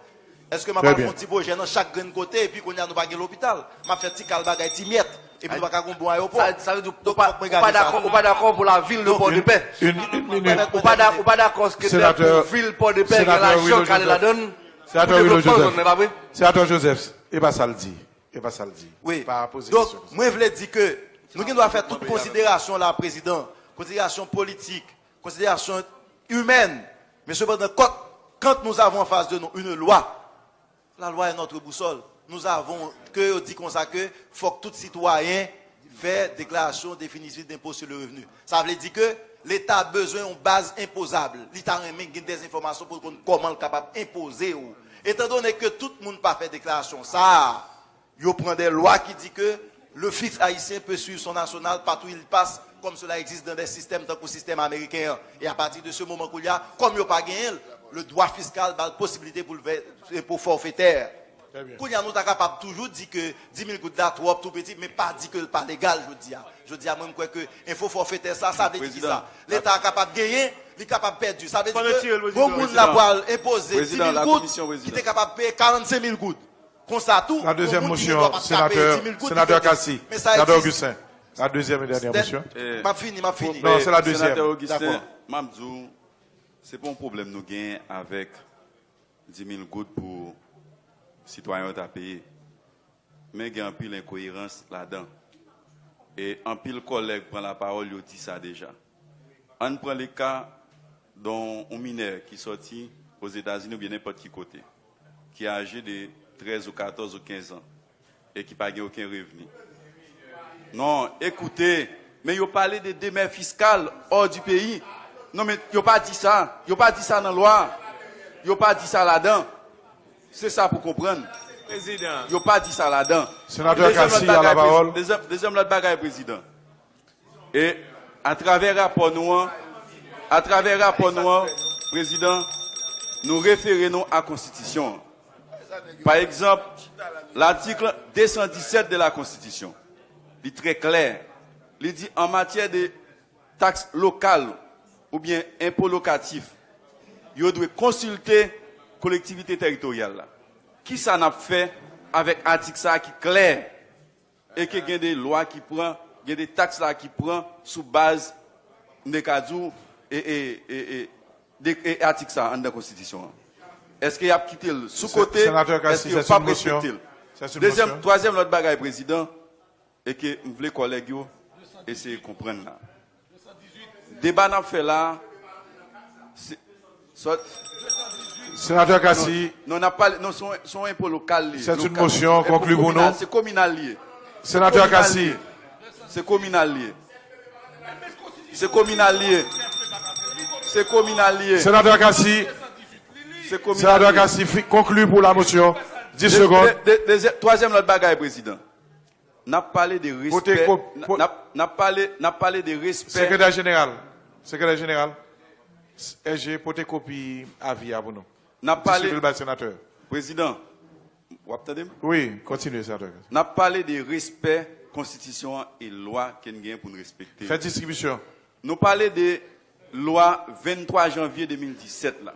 Èske m ap al fè yon ti pwojè nan chak grenn kote, epi kounye a nou pa gen lopital? M ap fè ti kal bagay, ti myèt, epi nou pa ka gen yon bon ayewopò. Sa, sa vle di ou pa, ou pa dakò, ou pa dakò pou lavil de Pòdepè? Une, une minute. Ou pa da-, ou pa dakò ke pou vil Pòdepè gen lajan k ale ladan l pou devlopman zòn nan, pa vre? Senatè Willy Joseph, e pa sa l di. E pa sa l di. Wi. Pa poze kesyon konsa. Donk, mwen vle di ke nou gen dwa fè tout konsiderasyon la, prezidan. Konsiderasyon politik, konsiderasyon imèn. Men sepandan, quand, quand nous avons en face de nous une loi, la loi est notre boussole. Nous avons, ke yo di konsa ke fòk tout sitwayen fè deklarasyon definitif denpo sou le revni. Sa vle di ke Leta bezwen yon baz enpozab. Li ta renmen gen dèz enfòmasyon pou l konn kòman l kapab enpoze w. Etandone ke tout moun pa fè deklarasyon sa a, yo pran de lwa ki di ke le fisc haïtien peut suivre son national partout où il passe, comme cela existe dans des systèmes tankou sistèm ameriken an. E apati de se moman koulye a, kòm yo pa genyen l, le droit fiscal ba l posibilite pou l fè enpo fòfetè. Kounye a, nou ta kapab toujou di ke dis mil goud la twòp, tou piti, men pa di ke l pa legal jodi a. Jodi a, mwen, m kwè ke enpo fòfetè sa, sa vle di ki sa? Leta a kapab genyen, li kapab pèdi. Sa vle di ke yon moun la pral enpoze dis mil goud, ki te kapab peye karannsenk mil goud. Konsa tou, yon moun ki gen dwa pa t ka peye dis mil goud, li peye dis mil. Senatè Augustin, la deuxième et dernière motion. M ap fini, m ap fini. Non, c'est la deuxième. Senatè Augustin, m ap di w, se pa yon pwoblèm nou genyen avèk dis mil goud pou sitwayen yo ta peye. Men gen anpil enkoyerans ladan. E anpil kòlèg pran lapawòl, yo di sa deja. Ann pran le ka de yon minè ki sòti Ozetazini oubyen nenpòt ki kote, ki aje de trèz ou katòz ou kenz an, e ki pa gen okenn revni. Non, ekoute, men yo pale de demeure fiscale hors du pays. Non, men yo pa di sa. Yo pa di sa nan lwa. Yo pa di sa ladan. Se sa pou konprann. Prezidan. Yo pa di sa ladan. Senatè Cassy a la parole. Dezyèm lòt bagay, prezidan. E atravè rapò nou an, atravè rapò nou an, prezidan, nou refere nou a konstitisyon an. Pa egzanp, latik de san disèt de la Konstitisyon, li trè klè. Li di, an matyè de taks lokal oubyen enpo lokatif, yo dwe konsilte kolektivite tèritoryal la. Kisa n ap fè avèk atik sa a ki klè e ke gen de lwa ki pran, gen de taks la ki pran sou baz, m te ka di w, e, e, e, e, de, e atik sa anndan konstitisyon an? Èske y ap kite l sou kote? Èske yo p ap respekte l? Dezyèm, twazyèm lòt bagay, prezidan, e ke m vle kòlèg yo eseye konprann la. Deba n ap fè la a, se, sòt. Senatè Cassy. Non, non, n ap pale, non, se yon, se yon enpo lokal li ye. C'est une motion, conclue pour nous. Se kominal li ye. Senatè Cassy. Se kominal li ye. Se kominal li ye. Se kominal li ye. Senatè Cassy. Se kominal li ye. Senatè Cassy, fi-, conclue pour la motion. Dix secondes. De, de, de, de, twazyèm lòt bagay, prezidan. N ap pale de respè. N ap, n ap pale, n ap pale de respè. Sekretè jeneral, sekretè jeneral, S G, pote kopi avi a pou nou. N ap pale. Distribye l bay senatè. Prezidan, w ap tande m? Wi, kontinye, senatè. N ap pale de respè konstitisyon an e lwa ke n gen pou n respekte. Fè distribisyon. Nou pale de lwa venntwa janvye de mil disèt la.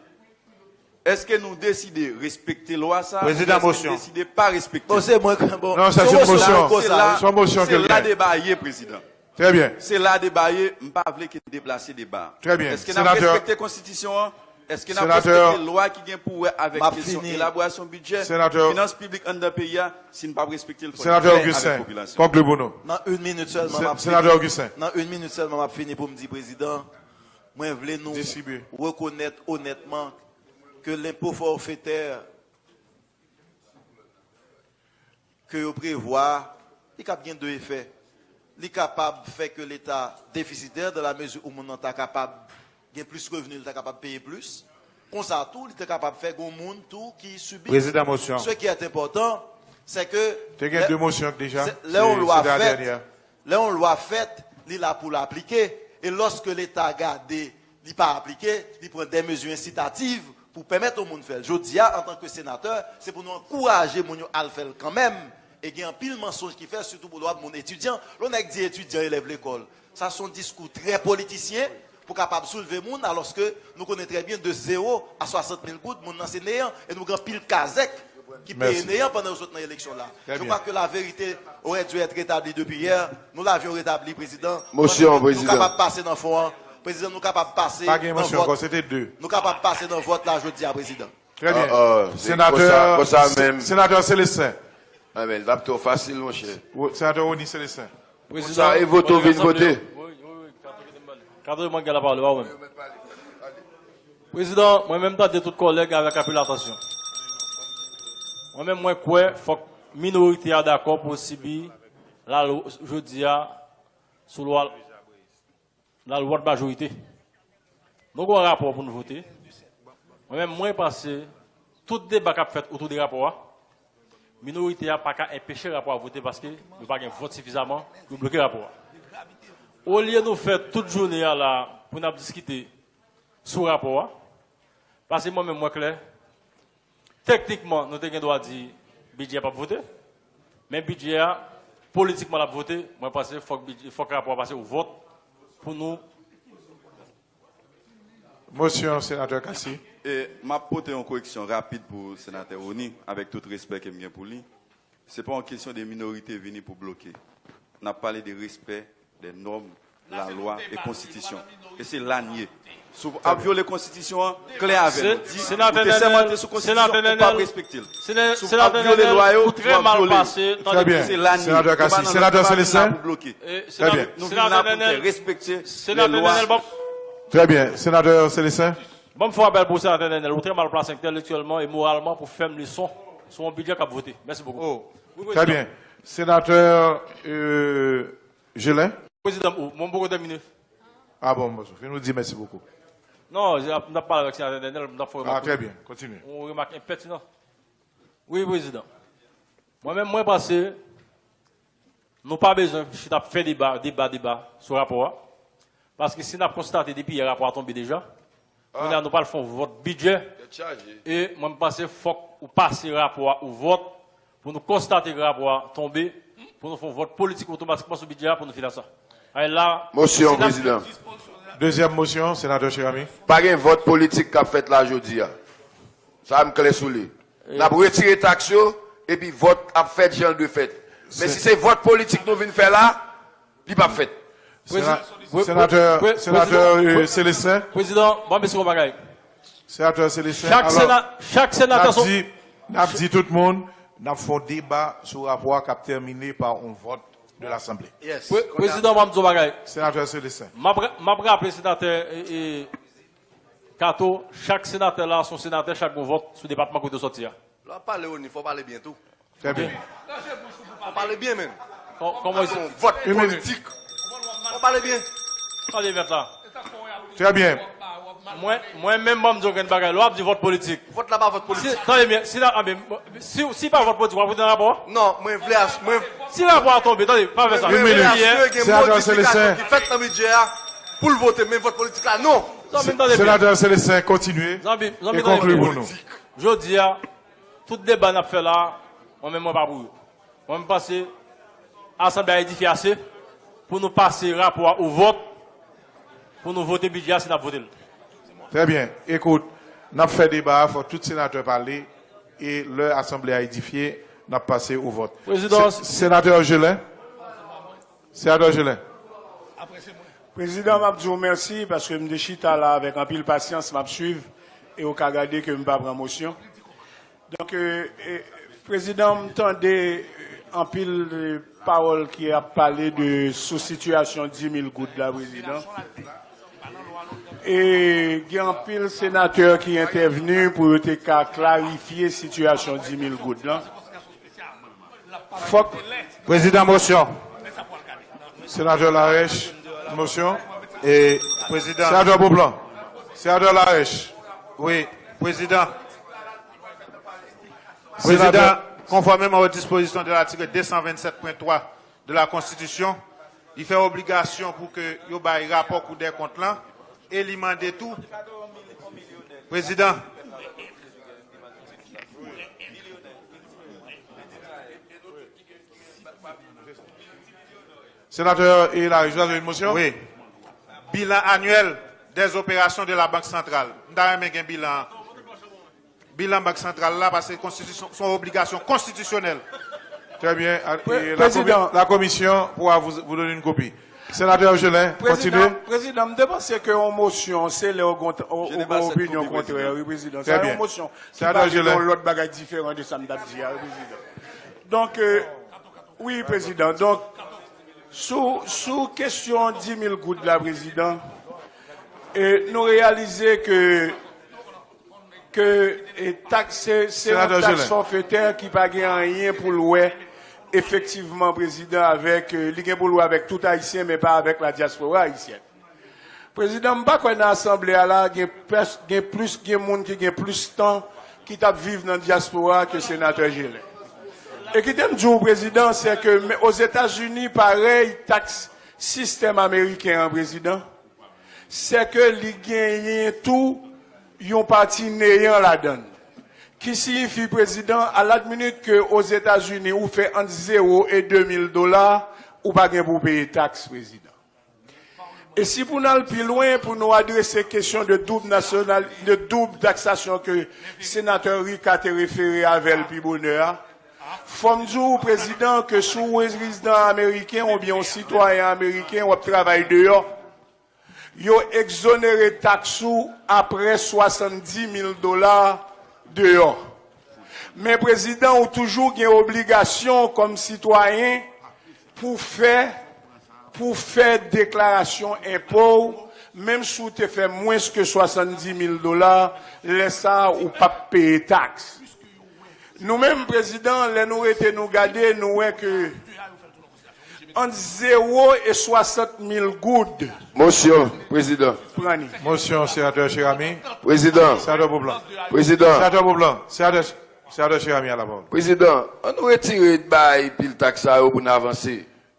Èske nou deside respekte lwa sa a, oubyen èske nou deside pa respekte l? Prezidan, motion. Non, se yon motion. Se la deba ye, prezidan. Trè byen. Se la deba ye, m pa vle ke n deplase deba a. Trè byen. Èske n ap respekte konstitisyon an, Èske n ap respekte lwa ki gen pou wè avèk kesyon elaborasyon bidjè, finans piblik anndan peyi a? Si n p ap respekte l, fò n klè avèk popilasyon. Konkli pou nou. Nan yon minit sèlman, m ap fini. Senatè Augustin. Nan yon minit sèlman, m ap fini pou m di, Prezidan, mwen vle nou rekonèt onètman ke lenpo fòfetè ke yo prevwa, li kab gen de efè. Li kapab fè ke Leta defisitè, dans la mesure où moun nan ta kapab gen plis revni, li ta kapab peye plis. Konsa tou, li ta kapab fè gon moun tou ki sibi. Prezidan, mosyon. Ce qui est important, c'est que te gen de mosyon deja. Lè yon lwa fèt, lè yon lwa fèt, li la pou l aplike. E lòske Leta gade li pa aplike, li pran de mezi ensitativ pou pèmèt yon moun fè l. Jodi a, antanke senatè, se pou nou ankouraje moun yo al fè l kanmenm. E gen anpil mansonj ki fèt, sitou pou lòt moun etidyan. Lè yon nèg di etidyan, elèv lekòl, sa se yon diskou trè politisyen pou kapab soulve moun, alòske nou konnen trè byen de zewo a swasant mil goud, moun nan se neyan. E nou gen anpil kazèk ki peye neyan pandan yo sot nan eleksyon la. Je crois que la vérité aurait dû être rétablie depuis hier. Nous l'avions rétablie, Président. Mosyon, Prezidan. Nou kapab pase nan fon an. Prezidan, nou kapab pase nan vòt. Pa gen mosyon ankò, se te de. Nou kapab pase nan vòt la jodi a, Prezidan. Trè byen. Senatè, Senatè Célestin. Anben, l ap twò fasil, monchè. Senatè Rony Célestin. Prezidan, e vote ou vin vote. Wi, wi, wi, Kato kite m pale. Kato, mwen gen lapawòl, pa ou menm. Prezidan, mwen menm tande tout kòlèg avèk anpil atansyon. Mwen menm, mwen kwè fòk minorite a dakò pou sibi lalwa jodi a sou lwa, lalwa majorite. Nou gen yon rapò pou nou vote. Mwen menm, mwen panse tout deba k ap fèt otou de rapò a, minorite a pa ka enpeche rapò a vote paske yo pa gen vòt sifizaman pou bloke rapò a. Olye nou fè tout jounen an la pou n ap diskite sou rapò a, paske mwen menm mwen klè, teknikman nou te gen dwa di bidjè a p ap vote, men bidjè a politikman l ap vote, mwen panse fòk bidjè, fòk rapò a pase ou vòt pou nou. Mosyon, Senatè Cassy. E, m ap pote yon koreksyon rapid pou Senatè Rony, avèk tout respè ke m gen pou li. Se pa yon kesyon de minorite vini pou bloke. N ap pale de respè de nòm, lalwa e konstitisyon. E se la n ye. Si w ap vyole konstitisyon an, klè avè nou. Di, ou te sèmante sou konstitisyon, ou p ap respekte l. Si w ap vyole lwa yo, w ap vyole yo. Trè byen, Senatè Cassy. Senatè Célestin. Trè byen. Nou vin la pou n fè respekte lè lwa. Trè byen. Senatè Célestin. Ban m fè yon apèl pou Senatè Nènèl. Ou trè mal plase entèlektyèlman e moralman pou fè m leson sou yon bidjè k ap vote. Mèsi bokou. Trè byen. Senatè, euh, Gelin. Prezidan, ou, mwen poko tèmine. A bon, bon, fin nou di mèsi bokou. Non, m t ap pale avèk Senatè Nènèl, m t ap fè yon remak. A, trè byen. Kontinye. Yon remak enpètinan. Wi, Prezidan. Mwen menm, mwen panse, nou pa bezwen chita ap fè deba, deba, deba sou rapò a. Paske si n ap konstate depi yè rapò a tonbe deja, kounye a nou pral fè yon vòt bidjè. E mwen, m panse fòk ou pase rapò a ou vòt pou nou konstate ke rapò a tonbe, pou nou fè yon vòt politik otomatikman sou bidjè a pou nou fini ak sa. Ay la, mosyon, Prezidan. Dezyèm mosyon, Senatè Cheramy. Pa gen vòt politik k ap fèt la jodi a. Sa a m klè sou li. N ap retire taks yo, epi vòt ap fèt jan l dwe fèt. Men si se vòt politik nou vin fè la, li p ap fèt. Senatè, Senatè Célestin. Prezidan, ban m esplike yon bagay. Senatè Célestin, alò, chak senatè n ap di, n ap di tout moun, n ap fè yon deba sou rapò a k ap tèmine pa yon vòt de Lasanble. Prezidan, ban m di yon bagay. Senatè Célestin. M ap, m ap raple Senatè, e, e, Kato, chak senatè la, se yon senatè, chak gon vòt sou depatman kote w sòti a. Lè w ap pale, Rony, fò w pale byen tou. Trè byen. Fò w pale byen, menm. Kòman se yon vòt politik? Fò w pale byen. Tande, mèt la. Trè byen. Mwen, mwen menm, ban m di w yon grenn bagay. Lè w ap di vòt politik. Vòt la pa vòt politik. Tande byen, si la, anben, si, si pa vòt politik, w ap vote nan rapò a? Non, mwen vle as-, mwen. Si rapò a tonbe, tande, pa fè sa. Yon minit. Senatè Célestin. Ki fèt nan bidjè a pou l vote, men vòt politik la, non. Senatè Célestin, kontinye e konkli pou nou. Jodi a, tout deba n ap fè la, mwen menm mwen pa pou yo. Mwen, m panse Asanble a edifye ase pou nou pase rapò a ou vòt, pou nou vote bidjè a si n ap vote l. Trè byen. Ekout, n ap fè deba a, fò tout senatè pale, e lè Asanble a edifye, n ap pase ou vòt. Prezidan, Senatè Gelin. Senatè Gelin. Prezidan, m ap di w mèsi paske m te chita la avèk anpil pasyans, m ap swiv. e ou ka gade ke m pa pran mosyon. Donk, e, e, Prezidan, m tande, e, anpil, e, pawòl ki ap pale de, sou sitiyasyon di mil goud la, Prezidan. E gen anpil senatè ki entèvni pou yo te ka klarifye sitiyasyon di mil goud la. Fòk Prezidan, mosyon. Senatè Larèche, mosyon. E, Prezidan. Senatè Beauplan. Senatè Larèche. Wi, Prezidan. Prezidan, konfòmeman o dispozisyon de latik de san vennsèt pwen twa de la Konstitisyon, li fè obligasyon pou ke yo bay rapò Kou dè Kont lan e li mande tou, Prezidan. Senatè Larèche, vous avez une motion? Wi. Bilan anyèl des opérations de la Banque Centrale. M ta renmen gen bilan an. Bilan Bank Santral la, paske konstitisyon, se yon obligasyon konstitisyonèl. Très bien. A- Pre- et la Président. Commi- la commission pourra vous, vous donner une copie. Sénateur Gelin, Prezidan, continuez. Prezidan, m te panse ke yon mosyon, se lè ou gon, ou, ou gon opinyon kontrè, wi, Prezidan. Sa yon mosyon ki pale de yon lòt bagay diferan de sa m t ap di a, wi, Prezidan. Donk, euh, wi, Prezidan. Donk, sou, sou kesyon di mil goud la, Prezidan, e nou reyalize ke ke, e, taks, se, se yon taks fòfetè ki pa gen anyen pou l wè, efektivman, Prezidan, avèk, e, li gen pou l wè avèk tout Ayisyen, men pa avèk ladyaspora ayisyèn. Prezidan, m pa kwè nan asanble a la, gen pès- gen plis, gen moun ki gen plis tan ki t ap viv nan dyaspora ke senatè Gelin. E kite m di w, Prezidan, se ke men, Ozetazini, parèy taks sistèm ameriken an, Prezidan, se ke li genyen tou yon pati neyan ladan l. Ki siyifi, Prezidan, a la minit ke Ozetazini ou fè ant zewo e de mil dola, ou pa gen pou w peye taks, Prezidan. E si pou n al pi lwen, pou nou adrese kesyon de doub nasyonal, de doub taksasyon ke senatè Ricard te refere avè l pi bonè a, fò m di w, Prezidan, ke si w rezidan ameriken oubyen yon sitwayen ameriken, w ap travay deyò, yo egzonere taks ou apre swasanndis mil dola deyò. Men, Prezidan, ou toujou gen obligasyon kòm sitwayen pou fè, pou fè deklarasyon enpo w, menm si w te fè mwens ke swasanndis mil dola, lè sa a, ou p ap peye taks. Nou menm, Prezidan, lè nou rete nou gade, nou wè ke ant zewo e swasant mil goud. Mosyon, Prezidan. Pran li. Mosyon, Senatè Cheramy. Prezidan. Senatè Beauplan. Prezidan. Senatè Beauplan. Senatè, Senatè Cheramy a lapawòl. Prezidan, an nou retire bay pil taks sa yo pou n avanse.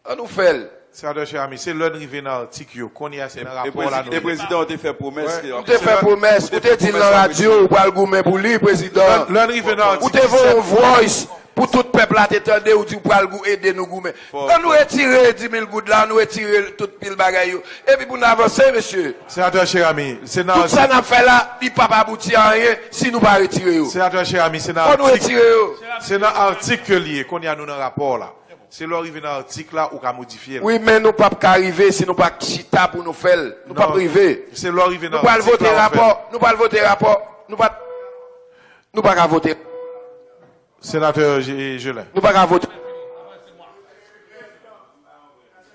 An nou fè l. Senatè Cheramy, se lè n rive nan atik yo. Kounye a, se nan rapò la nou ye. E Prezidan, ou te fè pwomès. Ou te fè pwomès, ou te di l nan radyo, ou pral goumen pou li, Prezidan. Lè n rive nan atik disèt. Ou te voye yon voice pou tout pèp la te tande, ou di ou pral gou- ede nou goumen. An nou retire dis mil goud la, an nou retire tout pil bagay yo. Epi pou n avanse, mesye. Senatè Cheramy, se nan tout sa n ap fè la, li p ap abouti a anyen si nou pa retire yo. Senatè Cheramy, se nan atik, se nan atik ke li ye. Kounye a, nou nan rapò la. Se lè w rive nan atik la, ou ka modifye l. Wi, men nou p ap ka rive si nou pa chita pou nou fè l. Nou p ap rive. Se lè w rive nan atik la, w ap fè l. Nou pral vote rapò, nou pral vote rapò, nou pa, nou pa ka vote. Senatè Ge- Gelin. Nou pa ka vote.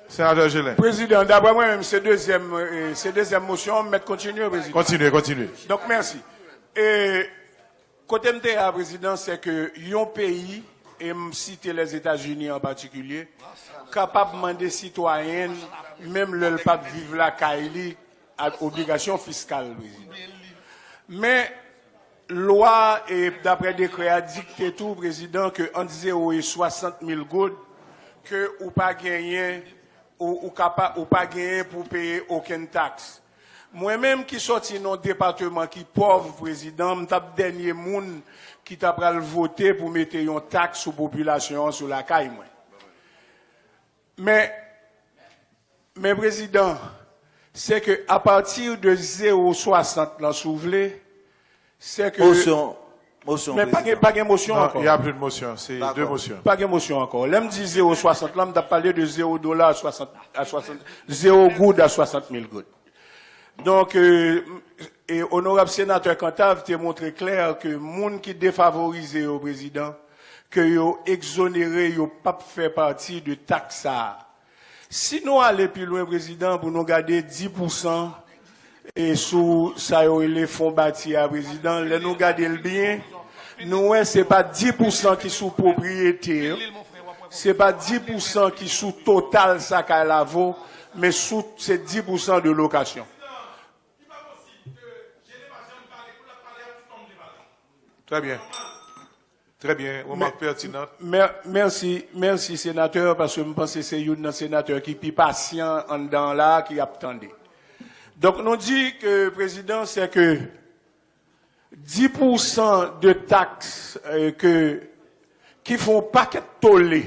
Senatè Gelin. Prezidan, daprè mwen menm, se dezyèm, e, se dezyèm mosyon, m mèt kontinye, Prezidan. Kontinye, kontinye. Donk, mèsi. E, Kote m te ye a, Prezidan, se ke yon peyi, e m site Lèzetazini an patikilye, kapab mande sitwayen l, menm lè l p ap viv lakay li, ak obligasyon fiskal, Prezidan. Men, lwa, e daprè dekrè a, dikte tou, Prezidan, ke ant zewo e swasant mil goud, ke ou pa genyen, ou, ou ka pa, ou pa genyen pou w peye okenn taks. Mwen menm ki sòti nan yon depatman ki pòv, Prezidan, m t ap dènye moun ki ta pral vote pou mete yon taks sou popilasyon an, sou lakay mwen. Men, men Prezidan, se ke apati de zewo swasant lan, si w vle, se ke... Mosyon, mosyon, Prezidan. Men pa gen, pa gen mosyon ankò. Non, il y a plus de motion, c'est deux motions. Pa gen mosyon ankò. Lè m di zewo swasant lan, m t ap pale de zewo dola a swasant, a swasant, zewo goud a swasant mil goud. Donk, e, e Onorab Senatè Cantave te montre klè ke moun ki defavorize yo, Prezidan, ke yo egzonere, yo p ap fè pati de taks sa a. Si nou ale pi lwen, Prezidan, pou nou gade dis pousan e sou sa yo rele fon bati a, Prezidan, lè nou gade l byen, nou wè se pa dis pousan ki sou pwopriyete, se pa dis pousan ki sou total sa kay la vo, men sou, se dis pousan de lokasyon. Trè byen. Trè byen. Remak pètinan. Mè-, mèsi, mèsi, Senatè, paske m panse se youn nan senatè ki pi pasyan anndan la, ki ap tande. Donk, nou di ke, Prezidan, se ke dis pousan de taks, e, ke, ki fè yon pakèt tole,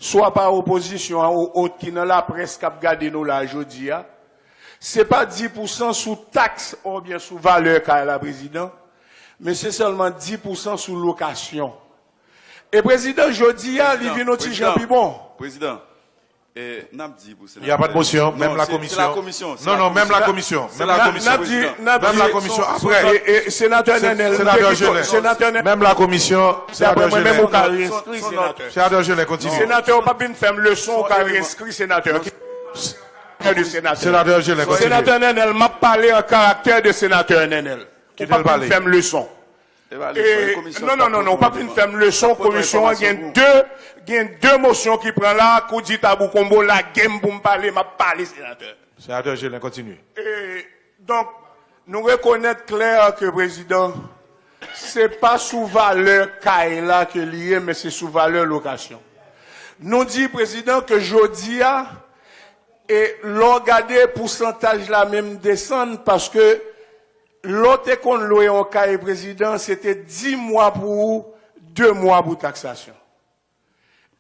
swa pa opozisyon an ou ot ki nan laprès k ap gade nou la jodi a, se pa dis pousan sou taks oubyen sou valè kay la, Prezidan, men se sèlman dis pousan sou lokasyon. E Prezidan, jodi a, li vin yon ti jan pi bon. Prezidan, e, n ap di pou senatè. Y a pas de motion, même la commission. Non, non, même la commission, même la commission. Même la commission, après. E, e, Senatè Nènèl, Senatè Gelin. Senatè Nènèl. Même la commission, Senatè Gelin. Senatè Gelin, continue. Senatè, ou pa vin fè m leson, ou ka reinskri senatè. Senatè Gelin, continue. Senatè Nènèl, m ap pale an karaktè de Senatè Nènèl. Ou pa vin fè m leson. E, non, non, non, non, ou pa vin fè m leson. Komisyon an gen de, gen de mosyon ki pran la, kou di tabou konbo, lage m pou m pale, m ap pale, Senatè. Senatè Gelin, kontinye. E, donk, nou rekonèt klè ke, Prezidan, se pa sou valè kay la ke li ye, men se sou valè lokasyon. Nou di, Prezidan, ke jodi a, e lè w gade pousantaj la menm desann, paske lè w te konn lwe yon kay, Prezidan, se te dis mwa pou ou, de mwa pou taksasyon.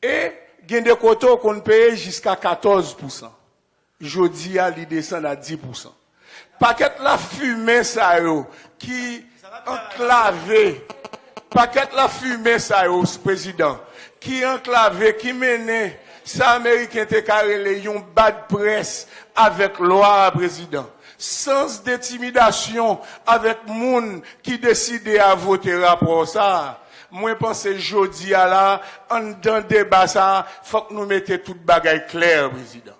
E gen de kote w konn peye jiska katòz pousan. Jodi a, li desann a dis pousan. Pakèt lafimen sa yo ki anklave, pakèt lafimen sa yo, Prezidan, ki anklave, ki mennen sa Ameriken te ka rele yon bad press avèk lwa a, Prezidan. Sans de entimidasyon avèk moun ki deside a vote rapò sa a. Mwen panse jodi a la, anndan deba sa a, fòk nou mete tout bagay klè, Prezidan.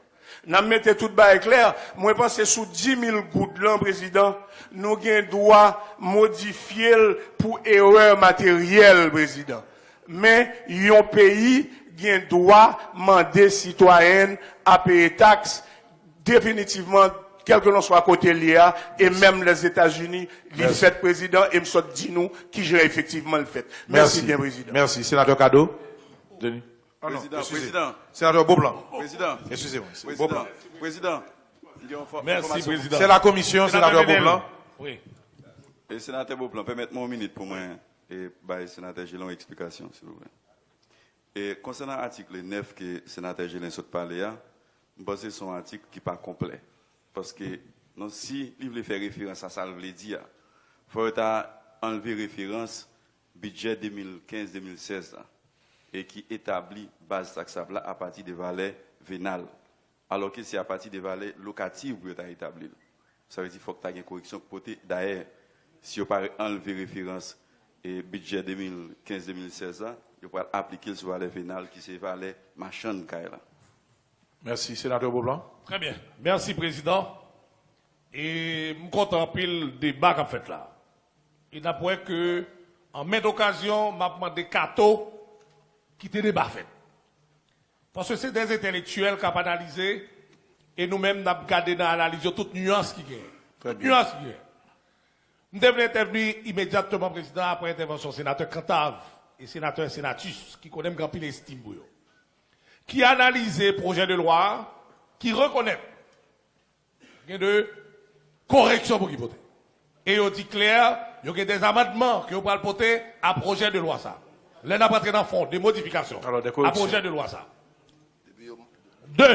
N ap mete tout bagay klè. Mwen panse sou dis mil goud lan, Prezidan, nou gen dwa modifye l pou erè materyèl, Prezidan. Men yon peyi gen dwa mande sitwayen a peye taks definitivman, kèlkelanswa kote l ye a, e menm Lèzetazini, li fèt, Prezidan, e m sot di nou kijan efektivman l fèt. Mèsi byen, Prezidan. Mèsi. Senatè Cado. Denis. Ah non, excusez. Senatè Beauplan. Excusez-moi, c'est Beauplan. Mèsi, Prezidan. C'est la commission, Senatè Beauplan. Wi. E Senatè Beauplan, pèmèt mwen yon minit pou mwen e bay Senatè Gelin yon eksplikasyon, silvouplè. E konsènan atik nèf ke Senatè Gelin sot pale a, m panse se yon atik ki pa konplè. Paske, non, si li vle fè referans a sa l vle di a, fò yo ta anlve referans bidjè de mil kenz de mil sèz la, e ki etabli baz taksab la apati de valè venal, alòske se apati de valè lokativ pou yo ta etabli l. Sa vle di fòk ta gen koreksyon k pote. Dayè, si yo pa anlve referans e bidjè de mil kenz de mil sèz la, yo pral aplike l sou valè venal ki se valè machann kay la. Mèsi. Senatè Beauplan. Trè byen. Mèsi, Prezidan. E m kontan anpil deba k ap fèt la. E n ap wè ke, an mèt okazyon, m ap mande Kato kite deba fèt. Paske se de entèlektyèl k ap analize, e nou menm n ap gade nan analiz yo tout nyans ki genyen. Tout nyans ki genyen. M te vle entèvni imedyatman, Prezidan, apre entèvansyon Senatè Cantave e Senatè Senatus, ki konnen m gen anpil estim pou yo, ki analize pwojè de lwa a, ki rekonèt gen de koreksyon pou ki pote. E yo di klè, yo gen de amandman ke yo pral pote a pwojè de lwa sa. Lè n ap rantre nan fon, de modifikasyon a pwojè de lwa sa. De,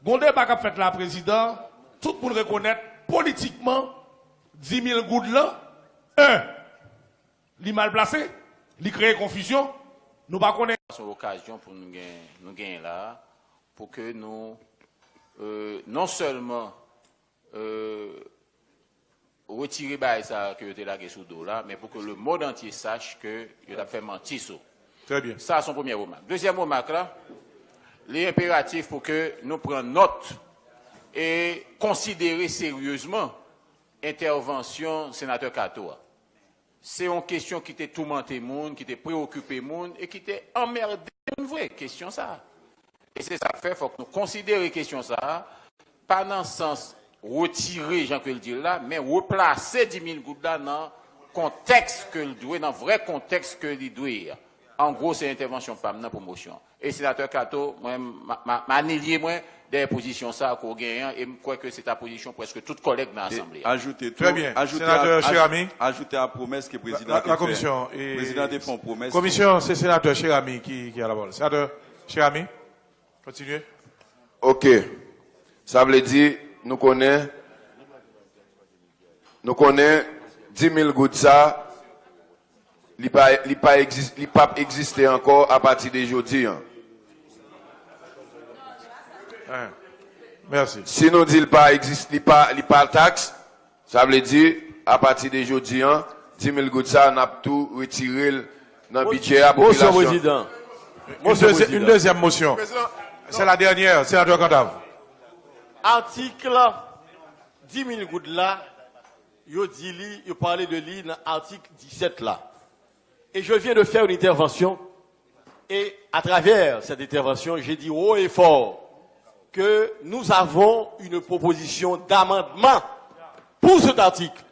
gon deba k ap fèt la, Prezidan, tout moun rekonèt politikman, dis mil goud lan, en, li mal plase, li kreye konfizyon, nou pa konnen. Se yon okazyon pou nou gen, nou genyen la, pou ke nou, euh, non sèlman euh, retire bagay sa ke yo te lage sou do la, men pou ke le monde entier sache ke yo t ap fè manti sou. Très bien. Sa, se yon premye remak. Dezyèm remak la, li enperatif pou ke nou pran nòt e konsidere seryezman entèvansyon senatè Kato a. Se yon kesyon ki te toumante moun, ki te preokipe moun e ki te anmède moun vre, kesyon sa a. E se sa k fè, fòk nou konsidere kesyon sa a, pa nan sans retire jan ke l di l la, men replase dis mil goud la nan kontèks ke l dwe, nan vrè kontèks ke li dwe a. An gwo, se entèvansyon pa m nan pou mosyon an. E senatè Kato, mwen, m a, m a, m a anilye mwen dèyè pozisyon sa a ke w genyen an, e m kwè ke se ta pozisyon prèske tout kòlèg nan asanble a. Ajoute tou, Très bien. Ajoute Senatè a, Cheramy. Ajoute a pwomès ke prezidan te fè. La, la commission, e, prezidan te fè yon pwomès. Komisyon, se senatè Cheramy ki, ki a la pawòl. Senatè Cheramy, kontinye. Ok. Sa vle di, nou konnen, nou konnen dis mil goud sa, li pa, li pa egzis-, li p ap egziste ankò apati de jodi an. Hein. Merci. Si nou di l pa egzis-, li pa, li pa taks, sa vle di, apati de jodi an, dis mil goud sa, n ap tou retire l nan bidjè a. Motion, popilasyon. Président. Une Motion, deuxi-, une Président. Deuxième motion. C'est la dernière, Sénateur Cantave. Atik dis mil goud la, yo di li, yo pale de li nan atik disèt la. Et je viens de faire une intervention, et à travers cette intervention, j'ai dit haut et fort que nous avons une proposition d'amendement pour cet article.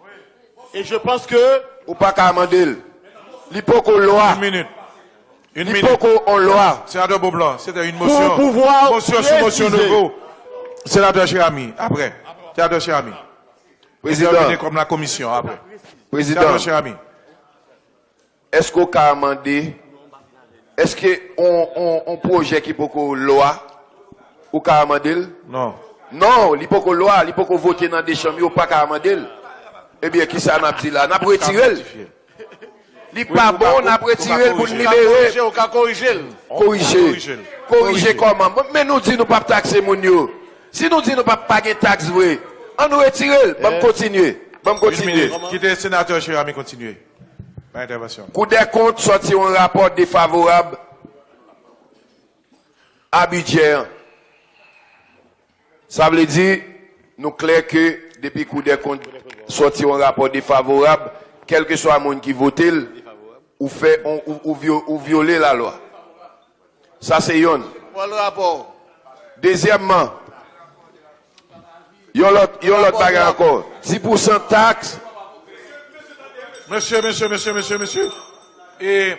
Et je pense que Ou pa ka amande l. Li poko lwa. Une minute. Une Li minute. Poko on lwa. Sénateur Beaublanc, c'était une motion. Pour pouvoir Motion sous motion préciser. Nouveau. Sénateur Cheramy, après. Sénateur Cheramy. Président. Intervenez comme la commission, après. Président. Sénateur Cheramy. Èske w ka amande? Èske on, on, on pwojè ki poko lwa, ou ka amande l? Non. Non, li poko lwa, li poko vote nan de chanm yo, ou pa ka amande l. Ebyen, kisa n ap di la? N ap retire l. Li pa bon, n ap retire l pou n libere. Ou ka korije, ou ka korije l. Korije. Korije kòman? Men nou di nou p ap takse moun yo. Si nou di nou p ap pa gen taks vre, ann nou retire l. Ban m kontinye. Ban m kontinye. Une minute. Kite senatè Cheramy kontinye. Pa entèvansyon. Koudèkont sòti yon rapò defavorab a bidjè an. Sa vle di, nou klè ke depi Koudèkont sòti yon rapò defavorab, kèlkeswa moun ki vote l, ou fè, ou, ou, ou vyo-, ou vyole lalwa. Sa se yonn. Pran rapò. Dezyèmman, yon lòt, yon lòt bagay ankò. Dis pousan taks. Mesye, mesye, mesye, mesye, mesye. E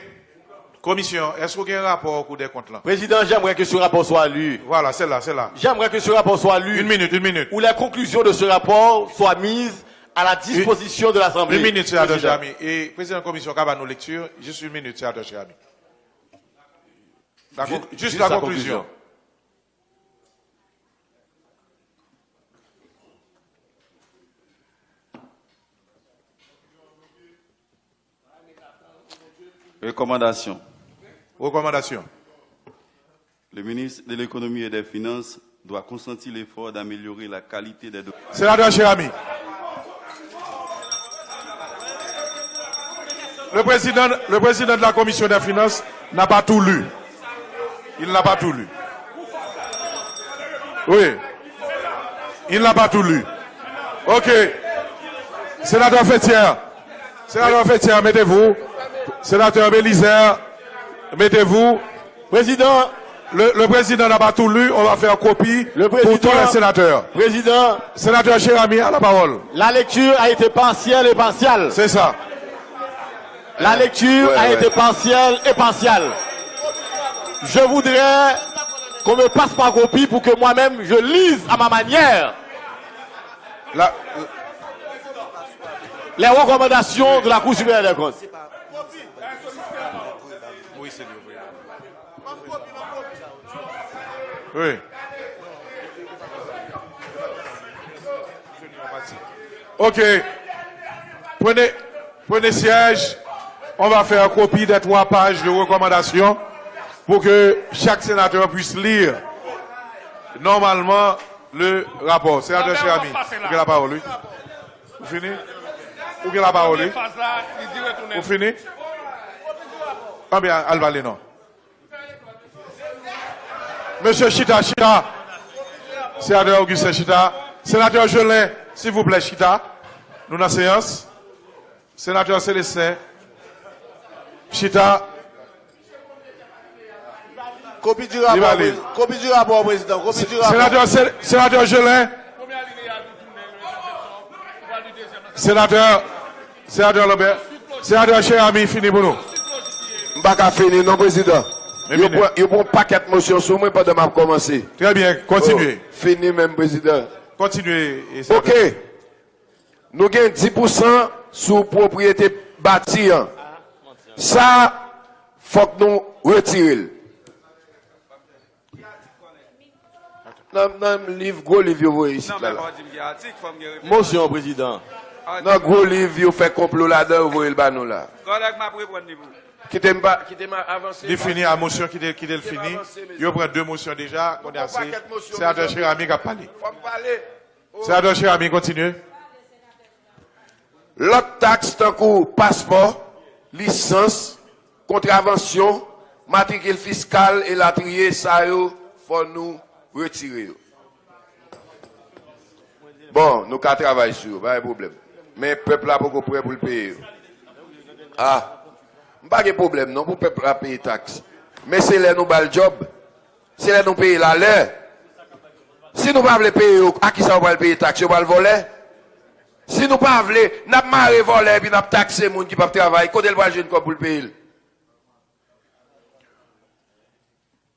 komisyon, èske w gen rapò Kou dè Kont lan? Président, j'aimerais que ce rapport soit lu. Voilà, c'est là, c'est là. J'aimerais que ce rapport soit lu. Une minute, une minute. Où les conclusions de ce rapport soient mises à la disposition de l'Assemblée. Une minute, Sénateur Président. Cheramy. E prezidan komisyon ka ba nou lekti, juste une minute, Sénateur Cheramy. La con-, juste la conclusion. Rekomandasyon. Rekomandasyon. Le ministre de l'Économie et des Finances doit consentir l'effort d'améliorer la qualité des documents. Sénateur Cheramy. Le président, le président de la commission des finances n'a pas tout lu. Il n'a pas tout lu. Oui. Il n'a pas tout lu. Ok. Sénateur Fétière. Sénateur Fétière, mettez-vous. Sénateur Bélizaire, mettez-vous. Président. Le, le président n'a pas tout lu, on va faire copie pour tous les sénateurs. Président. Sénateur Cheramy a la parole. La lecture a été partielle et partiale. C'est ça. La lecture a été partielle et partiale. Je voudrais qu'on me passe ma copie pour que moi-même je lise à ma manière. La, Les recommandations de la Cour supérieure des comptes. Oui. Ok. Prenez, prenez siège. On va faire copie des trois pages de recommandations pour que chaque sénateur puisse lire. Normalement, Le rapò. Senatè Cheramy, ou gen lapawòl, wi. Ou fini? Ou gen lapawòl, wi. Ou fini? Anben, al pale non. Mesye, chita, chita. Senatè Augustin, chita. Senatè Gelin, silvouplè, chita. Nou nan seyans. Senatè Célestin, chita. Kopi di rapò, Li va li. Prezi- kopi di rapò, prezidan. Kopi di rapò. Senatè Cel- Senatè Gelin. Senatè, Senatè Lambert. Senatè Cheramy, fini pou nou. M pa ka fini non, prezidan. Men Yo fini. pran, yo pran yon pakèt mosyon sou mwen pandan m ap kòmanse. Trè byen, kontinye. Oh, fini menm, prezidan. Kontinye, e, Senatè. Ok. Nou gen dis pousan sou pwopriyete bati an. Sa, fòk nou retire l. Nan, nan liv, gwo liv yo voye isit la, la. Mosyon, prezidan. Nan gwo liv yo fè konplo ladan, yo voye l ba nou la. Kòlèg, m ap reprann li pou ou. Kite m pa, kite m avanse. Li fini a mosyon, kite, kite l fini. Yo pran de mosyon deja, kounye a se Senatè Cheramy k ap pale. Fò m pale. Senatè Cheramy, kontinye. Lòt taks tankou paspò, lisans, kontravansyon, matrikil fiskal elatriye, sa yo, fò nou retire yo. Bon, nou ka travay sou yo, pa gen pwoblèm. Men pèp la poko prè pou l peye yo. Ah, m pa gen pwoblèm non pou pèp la peye taks. Men se lè nou ba l djòb. Se lè nou peye l alè. Si nou pa vle peye yo, a kisa yo pral peye taks? Yo pral vòlè? Si nou pa vle, n ap mare vòlè epi n ap takse moun ki p ap travay. Kote l pral jwenn kòb pou l peye l?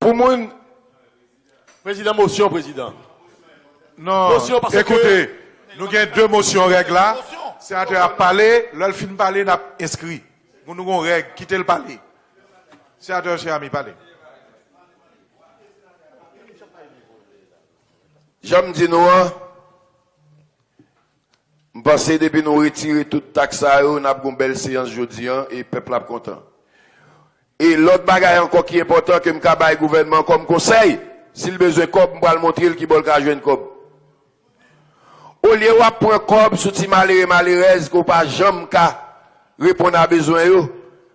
Pou moun Prezidan, mosyon, prezidan. Non, Mosyon, paske ekoute, nou gen de mosyon règ la. Senatè a ap pale, lè l fin pale, n ap enskri. Moun nou gon règ, kite l pale. Senatè Cheramy, pale. Jan m di nou an, m panse depi nou retire tout taks sa yo, n ap gon bèl seyans jodi an e pèp la ap kontan. E lòt bagay ankò ki enpòtan ke m ka bay gouvènman kòm konsèy, si l bezwen kòb, m pral montre l kibò l ka jwenn kòb. Olye w ap pran kòb sou ti malere malerèz ke w pa janm ka reponn a bezwen yo,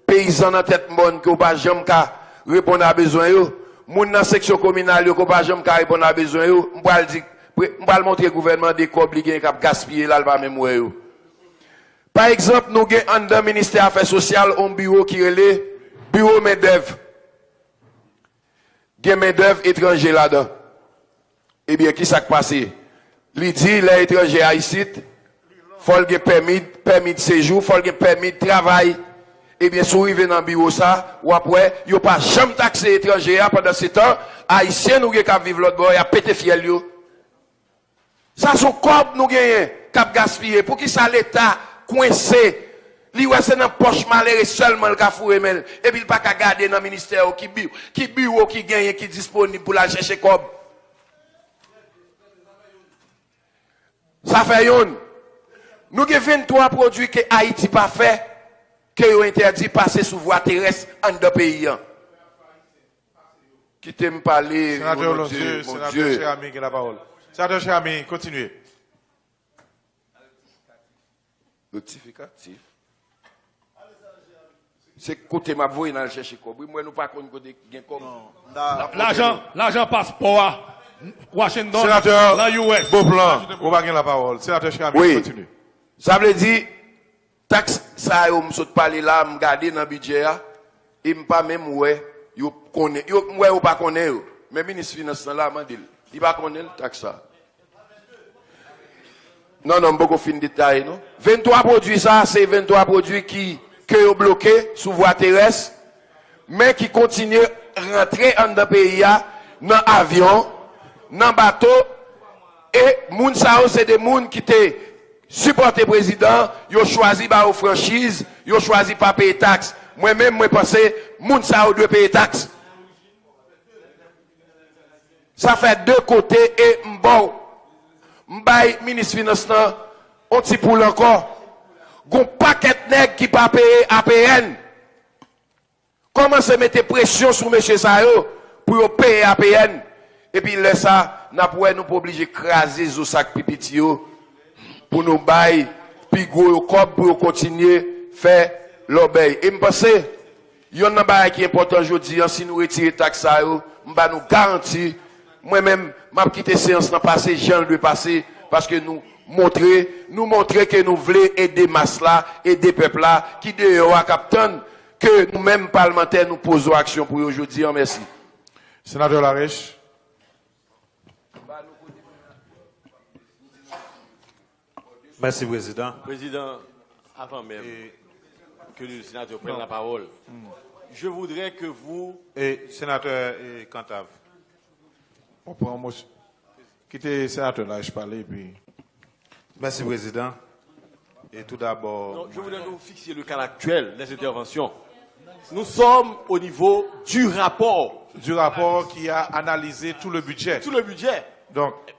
peyizan nan tèt mòn ke w pa janm ka reponn a bezwen yo, moun nan seksyon kominal yo ke w pa janm ka reponn a bezwen yo, m pral di, m pral montre gouvènman de kòb li genyen k ap gaspiye la, l pa menm wè yo. Pa egzanp, nou gen anndan ministè afè sosyal yon biwo ki rele biwo mendèv. Gen mendèv etranje ladan. Ebyen, kisa k pase? Li di lè etranje a isit, fò l gen pèmi, pèmi de sejou, fò l gen pèmi de travay. Ebyen, si w rive nan biwo sa, w ap wè, yo pa janm takse etranje a, pandan se tan, Ayisyen nou gen k ap viv lòt bò, y ap pete fyèl yo. Sa se yon kòb nou genyen k ap gaspiye. Poukisa Leta kwense? Li wè se nan pòch malere sèlman l ka foure men l, epi l pa ka gade nan ministè yo ki bi-, ki biwo ki genyen ki disponib pou l al chèche kòb. Sa fè youn. Nou gen venntwa pwodui ke Ayiti pa fè, ke yo entèdi pase sou vwa terès anndan peyi an. Kite m pale, Senatè Volonte, Volonte, Senatè Bondye. Cheramy gen lapawòl. Senatè Cheramy, kontinye. Rektifikatif. Se kote m ap voye n al chèche kòb. Wi, m wè nou pa konn kote gen kòb. N ap voye Lajan, nou. Lajan paspò a, Washington, Senatè nan U S. Beauplan, ou pa gen lapawòl. Senatè Cheramy, Wi. Kontinye. Sa vle di, taks sa yo m sot pale la, m gade nan bidjè a, e m pa menm wè yo konnen. Yo, m wè yo pa konnen yo. Men minis finans lan la, mande l. Li pa konnen l, taks sa. Non, non, m poko fin detaye, non. Venntwa pwodui sa, se venntwa pwodui ki, ke yo bloke sou vwa terès, men ki kontinye rantre anndan peyi a, nan avyon, nan bato, e moun sa yo se de moun ki te sipòte prezidan, yo chwazi ba yo franchiz, yo chwazi pa peye taks. Mwen menm, mwen panse moun sa yo dwe peye taks. Sa fè de kote e m ba w, m bay minis finans lan on ti poul ankò. Gon pakèt nèg ki pa peye A P N. Kòmanse mete presyon sou mesye sa yo pou yo peye A P N. Epi lè sa, n ap wè nou pa oblije kraze zo sa k pi piti yo pou nou bay pi gwo yo kòb pou yo kontinye fè lòbèy. E m panse, yonn nan bagay ki enpòtan jodi a, si nou retire taks sa yo, m ba nou garanti, mwen menm, m ap kite seyans lan pase jan l dwe pase, paske nou montre, nou montre ke nou vle ede mas la, ede pèp la, ki deyò a, k ap tann ke nou menm palmantè, nou poze yon aksyon pou yo jodi a. Mèsi. Senatè Larèche. Mèsi, Prezidan. Président, avant même que le sénateur prenne la parole, je voudrais que vous... E, Senatè, e, Cantave. Ou pran yon mos-, kite Senatè Larèche pale, epi... Mèsi, Prezidan. E tou dabò... Non, je voudrais que vous fixiez le cadre actuel des interventions. Nous sommes au niveau du rapport. Du rapport qui a analysé tout le budget. Tout le budget. Donk,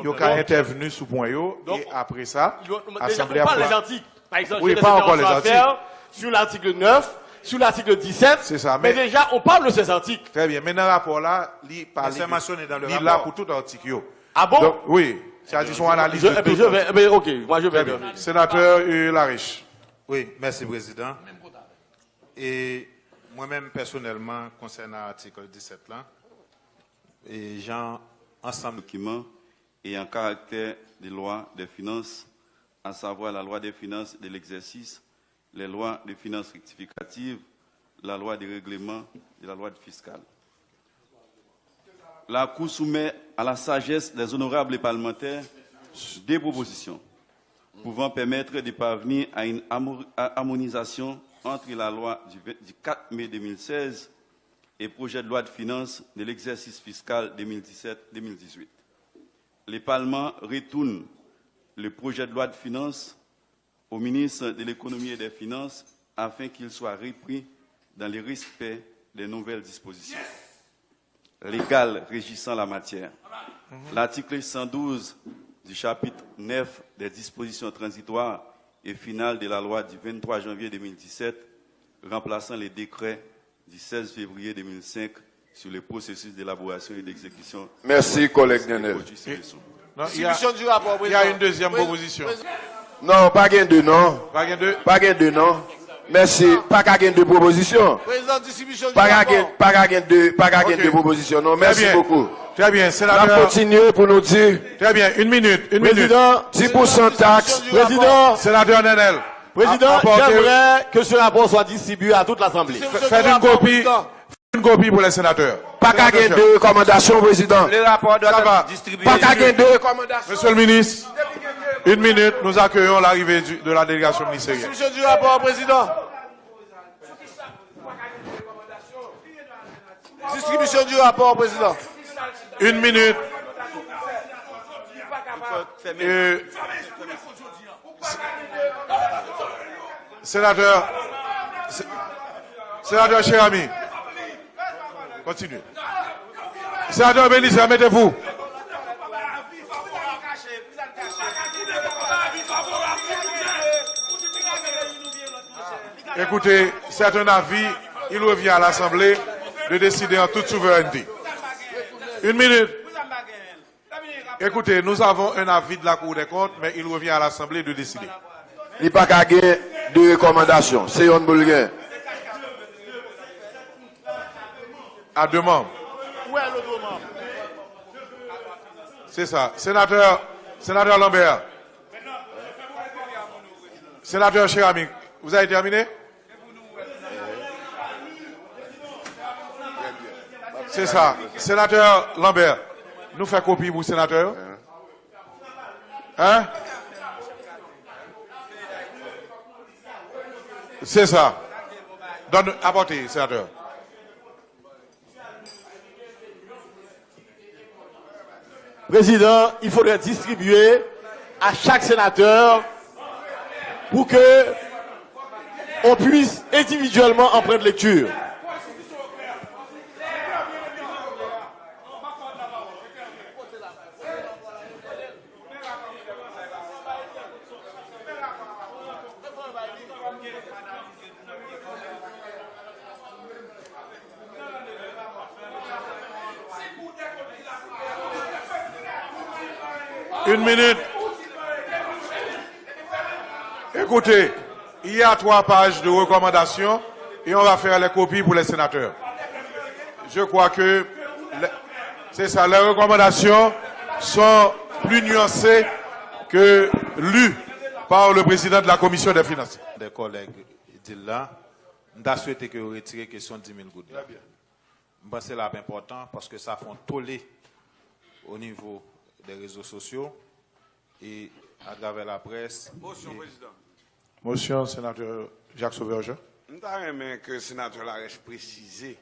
yo ka entèvni sou pwen yo, e apre sa, asanble a pran... Par exemple, j'ai des interventions à faire sur l'article neuf, sur l'article dix-sept, mais déjà, on parle de ces articles. Trè byen, men nan rapò la, li pale de, li la pou tout atik yo. Ah bon? Donk, wi, sa di se yon analiz de tout. Eh bien, je vais, eh bien, ok, moi je vais intervenir. Senatè, e, Larèche. Wi, mèsi, Prezidan. E mwen menm, pèsonèlman, konsènan atik disèt la, e jan ansanm dokiman ayant caractère de loi de finances, à savoir la loi de finances de l'exercice, les lois de finances rectificatives, la loi de règlement de la loi de fiscale. La Cour soumet à la sagesse des honorables parlementaires deux propositions pouvant permettre de parvenir à une harmo-, à-, harmonisation entre la loi du vingt, du quatre mai deux mille seize et projet de loi de finances de l'exercice fiscal deux mille dix-sept deux mille dix-huit. Le Parlement retourne le projet de loi de finances au ministre de l'Économie et des Finances afin qu'il soit repris dans le respect des nouvelles dispositions légales régissant la matière. L'article cent douze du chapitre neuf des dispositions transitoires et finales de la loi du vingt-trois janvier deux mille dix-sept remplaçant le décret du seize février deux mille cinq sur le processus d'élaboration et d'exécution... Mèsi, kòlèg Nenel. Non, il y a, il y a une deuxième proposition. Non, pa gen de, non. Pa gen de? Pa gen de, non. Mèsi. Pa ka gen de pwopozisyon. Président, distribution du rapport. Pa ka gen, pa ka gen de, pa ka gen de pwopozisyon, non. Mèsi bokou. Trè byen, senatè. N ap kontinye pou nou di... Trè byen, une minute, une minute. Président, dix pour cent taxe. Président. Senatè Nenel. Président, j'aimerais que ce rapport soit distribué à toute l'Assemblée. Fè, fè yon kopi, fè yon kopi pou lè senatè. Pa ka gen de rekòmandasyon, Prezidan. Le rapport doit être distribué. Pa ka gen de rekòmandasyon. Monsieur le ministre, une minute, nous accueillons l'arrivée du, de la délégation ministérielle. Distribution du rapport, Président. Distribution du rapport, Président. Une minute. Euh, Senatè, se-, Senatè Cheramy, kontinye. Senatè Belizaire, mettez-vous. Écoutez, c'est un avis, il revient à l'Assemblée de décider en toute souveraineté. Une minute. Écoutez, nous avons un avis de la Cour des comptes, mais il revient à l'Assemblée de décider. Li pa ka gen de rekòmandasyon. Se yonn pou l gen. À deux membres. C'est ça. Sénateur, Sénateur Lambert. Sénateur Cheramy, vous avez terminé? Se sa. Senatè Lambert, nou fè kopi pou senatè yo? Hein? Se sa. Donn, apòte, senatè. Président, il faudrait distribuer à chaque sénateur pour que on puisse individuellement en prendre lecture. Une minute. Écoutez, il y a trois pages de recommandations et on va faire les copies pour les sénateurs. Je crois que le- c'est ça, les recommandations sont plus nuancées que lues par le président de la commission des finances. Des collègues di l la, m ta swete ke yo retire kesyon dis mil goud la. M panse l ap enpòtan paske sa fè yon tole o nivo dè rezo sosyo e atravè laprès. Mosyon, e Prezidan. Mosyon, Senatè Jacques Sauveur Jean. M ta renmen ke Senatè Larèche presize,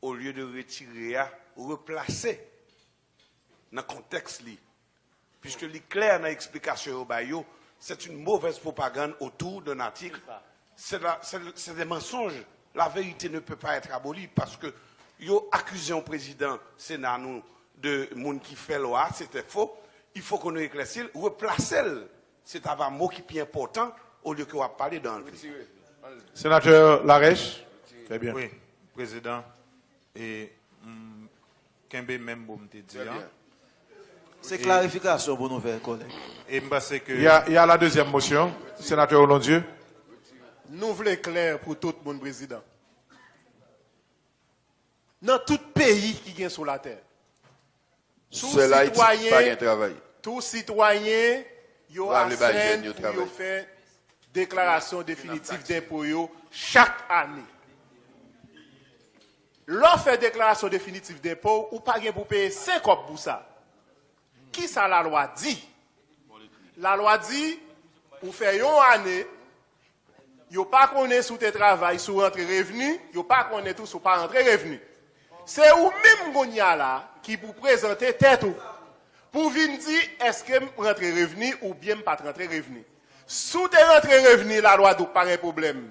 olye de retire a, replase nan kontèks li. Puisque li klè nan eksplikasyon yo bay yo, c'est une mauvaise propagande autour d'un article. C'est la- c'est c'est des mensonges. La vérité ne peut pas être abolie parce que yo akize yon prezidan Sena nou de moun ki fè lwa, c'était faux. Il faut que nou eklèsi l, replase l. Se ta va mo ki pi enpòtan olye ke w ap pale de anlve. Senatè Larèche. Très bien. Wi, Prezidan. E m kenbe menm mo m te di an. Se klarifikasyon pou nou fè, kòlèg. E m panse ke Il y a, il y a la deuxième motion, Sénateur Onondieu. Nou vle klè pou tout moun, Prezidan. Nan tout peyi ki gen sou latè, tou Sèl Ayiti pa gen sitwayen, travay. Tou sitwayen yo astrenn pou yo fè deklarasyon definitif denpo yo chak ane. Lè w fè deklarasyon definitif denpo w, ou pa gen pou peye senk kòb pou sa. Kisa lalwa di? Lalwa di, ou fè yon ane, yo pa konnen si w te travay, si w rantre revni, yo pa konnen tou si w pa rantre revni. Se ou menm kounye a la ki pou prezante tèt ou pou vin di èske m rantre revni oubyen m pa t rantre revni. Si w te rantre revni, lalwa di w pa gen pwoblèm,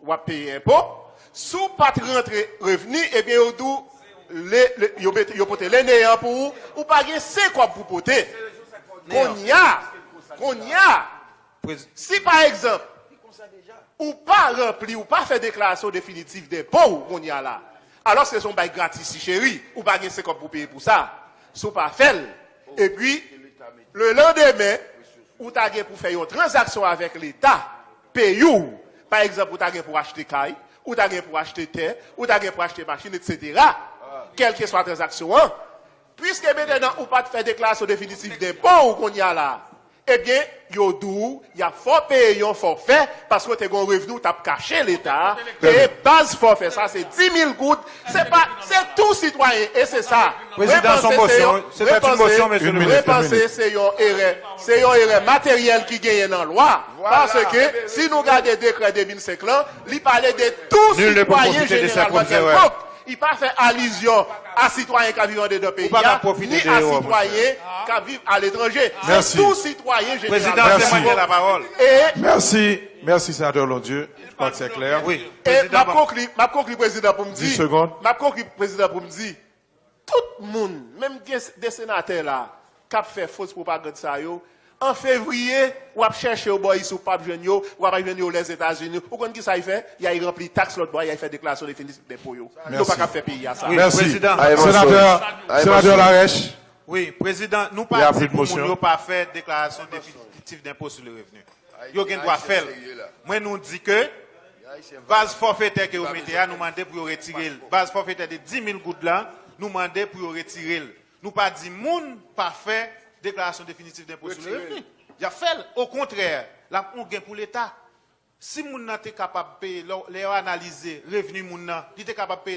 w ap peye enpo. Si w pa t rantre revni, ebyen yo di w, le- le- yo mete- yo pote le neyan pou ou, ou pa gen senk kòb pou pote. Kounye a, kounye a, si pa egzanp, ou pa ranpli, ou pa fè deklarasyon definitif denpo w kounye a la, alòske se yon bay gratis ti cheri, ou pa gen senk kòb pou peye pou sa. Si w pa fè l, epi, lelandemen, ou ta gen pou fè yon tranzaksyon avèk Leta, peyi w. Pa egzanp, ou ta gen pou achte kay, ou ta gen pou achte tè, ou ta gen pou achte machin, etsetera. Kèlkeswa tranzaksyon an, piske mentnan ou pa t fè deklarasyon definitif denpo w kounye a la, ebyen, yo di w y ap fè w peye yon fòfè paske w te gen yon revni w t ap kache Leta a. E baz fòfè sa se dis mil goud. Se pa, se tou sitwayen, e se sa. Prezidan, se yon mosyon, se yon, se yon mosyon, mesye le prezidan. Repanse se yon erè, se yon erè materyèl ki genyen nan lwa. Paske si nou gade dekrè de mil senk lan, li pale de tou sitwayen jeneral Gwadloup. Li pa fè alizyon a sitwayen k ap viv andedan peyi a, ni a sitwayen k ap viv aletranje. Se tou sitwayen jeneral Gwadloup. Mèsi, mèsi, Senatè Onondieu. Je crois que c'est clair. E m ap konkli, m ap konkli, Prezidan, pou m di, m ap konkli, Prezidan, pou m di, tout moun, menm gen de senatè la, k ap fè fos pwopagann sa yo, an fevriye, w ap chèche yo bò isi, ou p ap jwenn yo, w ap jwenn yo Lèzetazini. Ou konn kisa y fè? Y al ranpli taks lòt bò a, y al fè deklarasyon definitif denpo yo. Yo pa ka fè peyi a sa. Mèsi. Senatè, Senatè Larèche. Wi, Prezidan, nou pa di pou moun yo pa fè deklarasyon definitif denpo sou le revni. Yo gen dwa fè l. Mwen, nou di ke baz fòfetè ke yo mete a, nou mande pou yo retire l. Baz fòfetè de dis mil goud la, nou mande pou yo retire l. Nou pa di moun pa fè deklarasyon definitif denpo sou le revni. Y ap fè l. Okontrè, l ap yon gen pou Leta. Si moun nan te kapab peye, lè, lè yo analize revni moun nan, li te kapab peye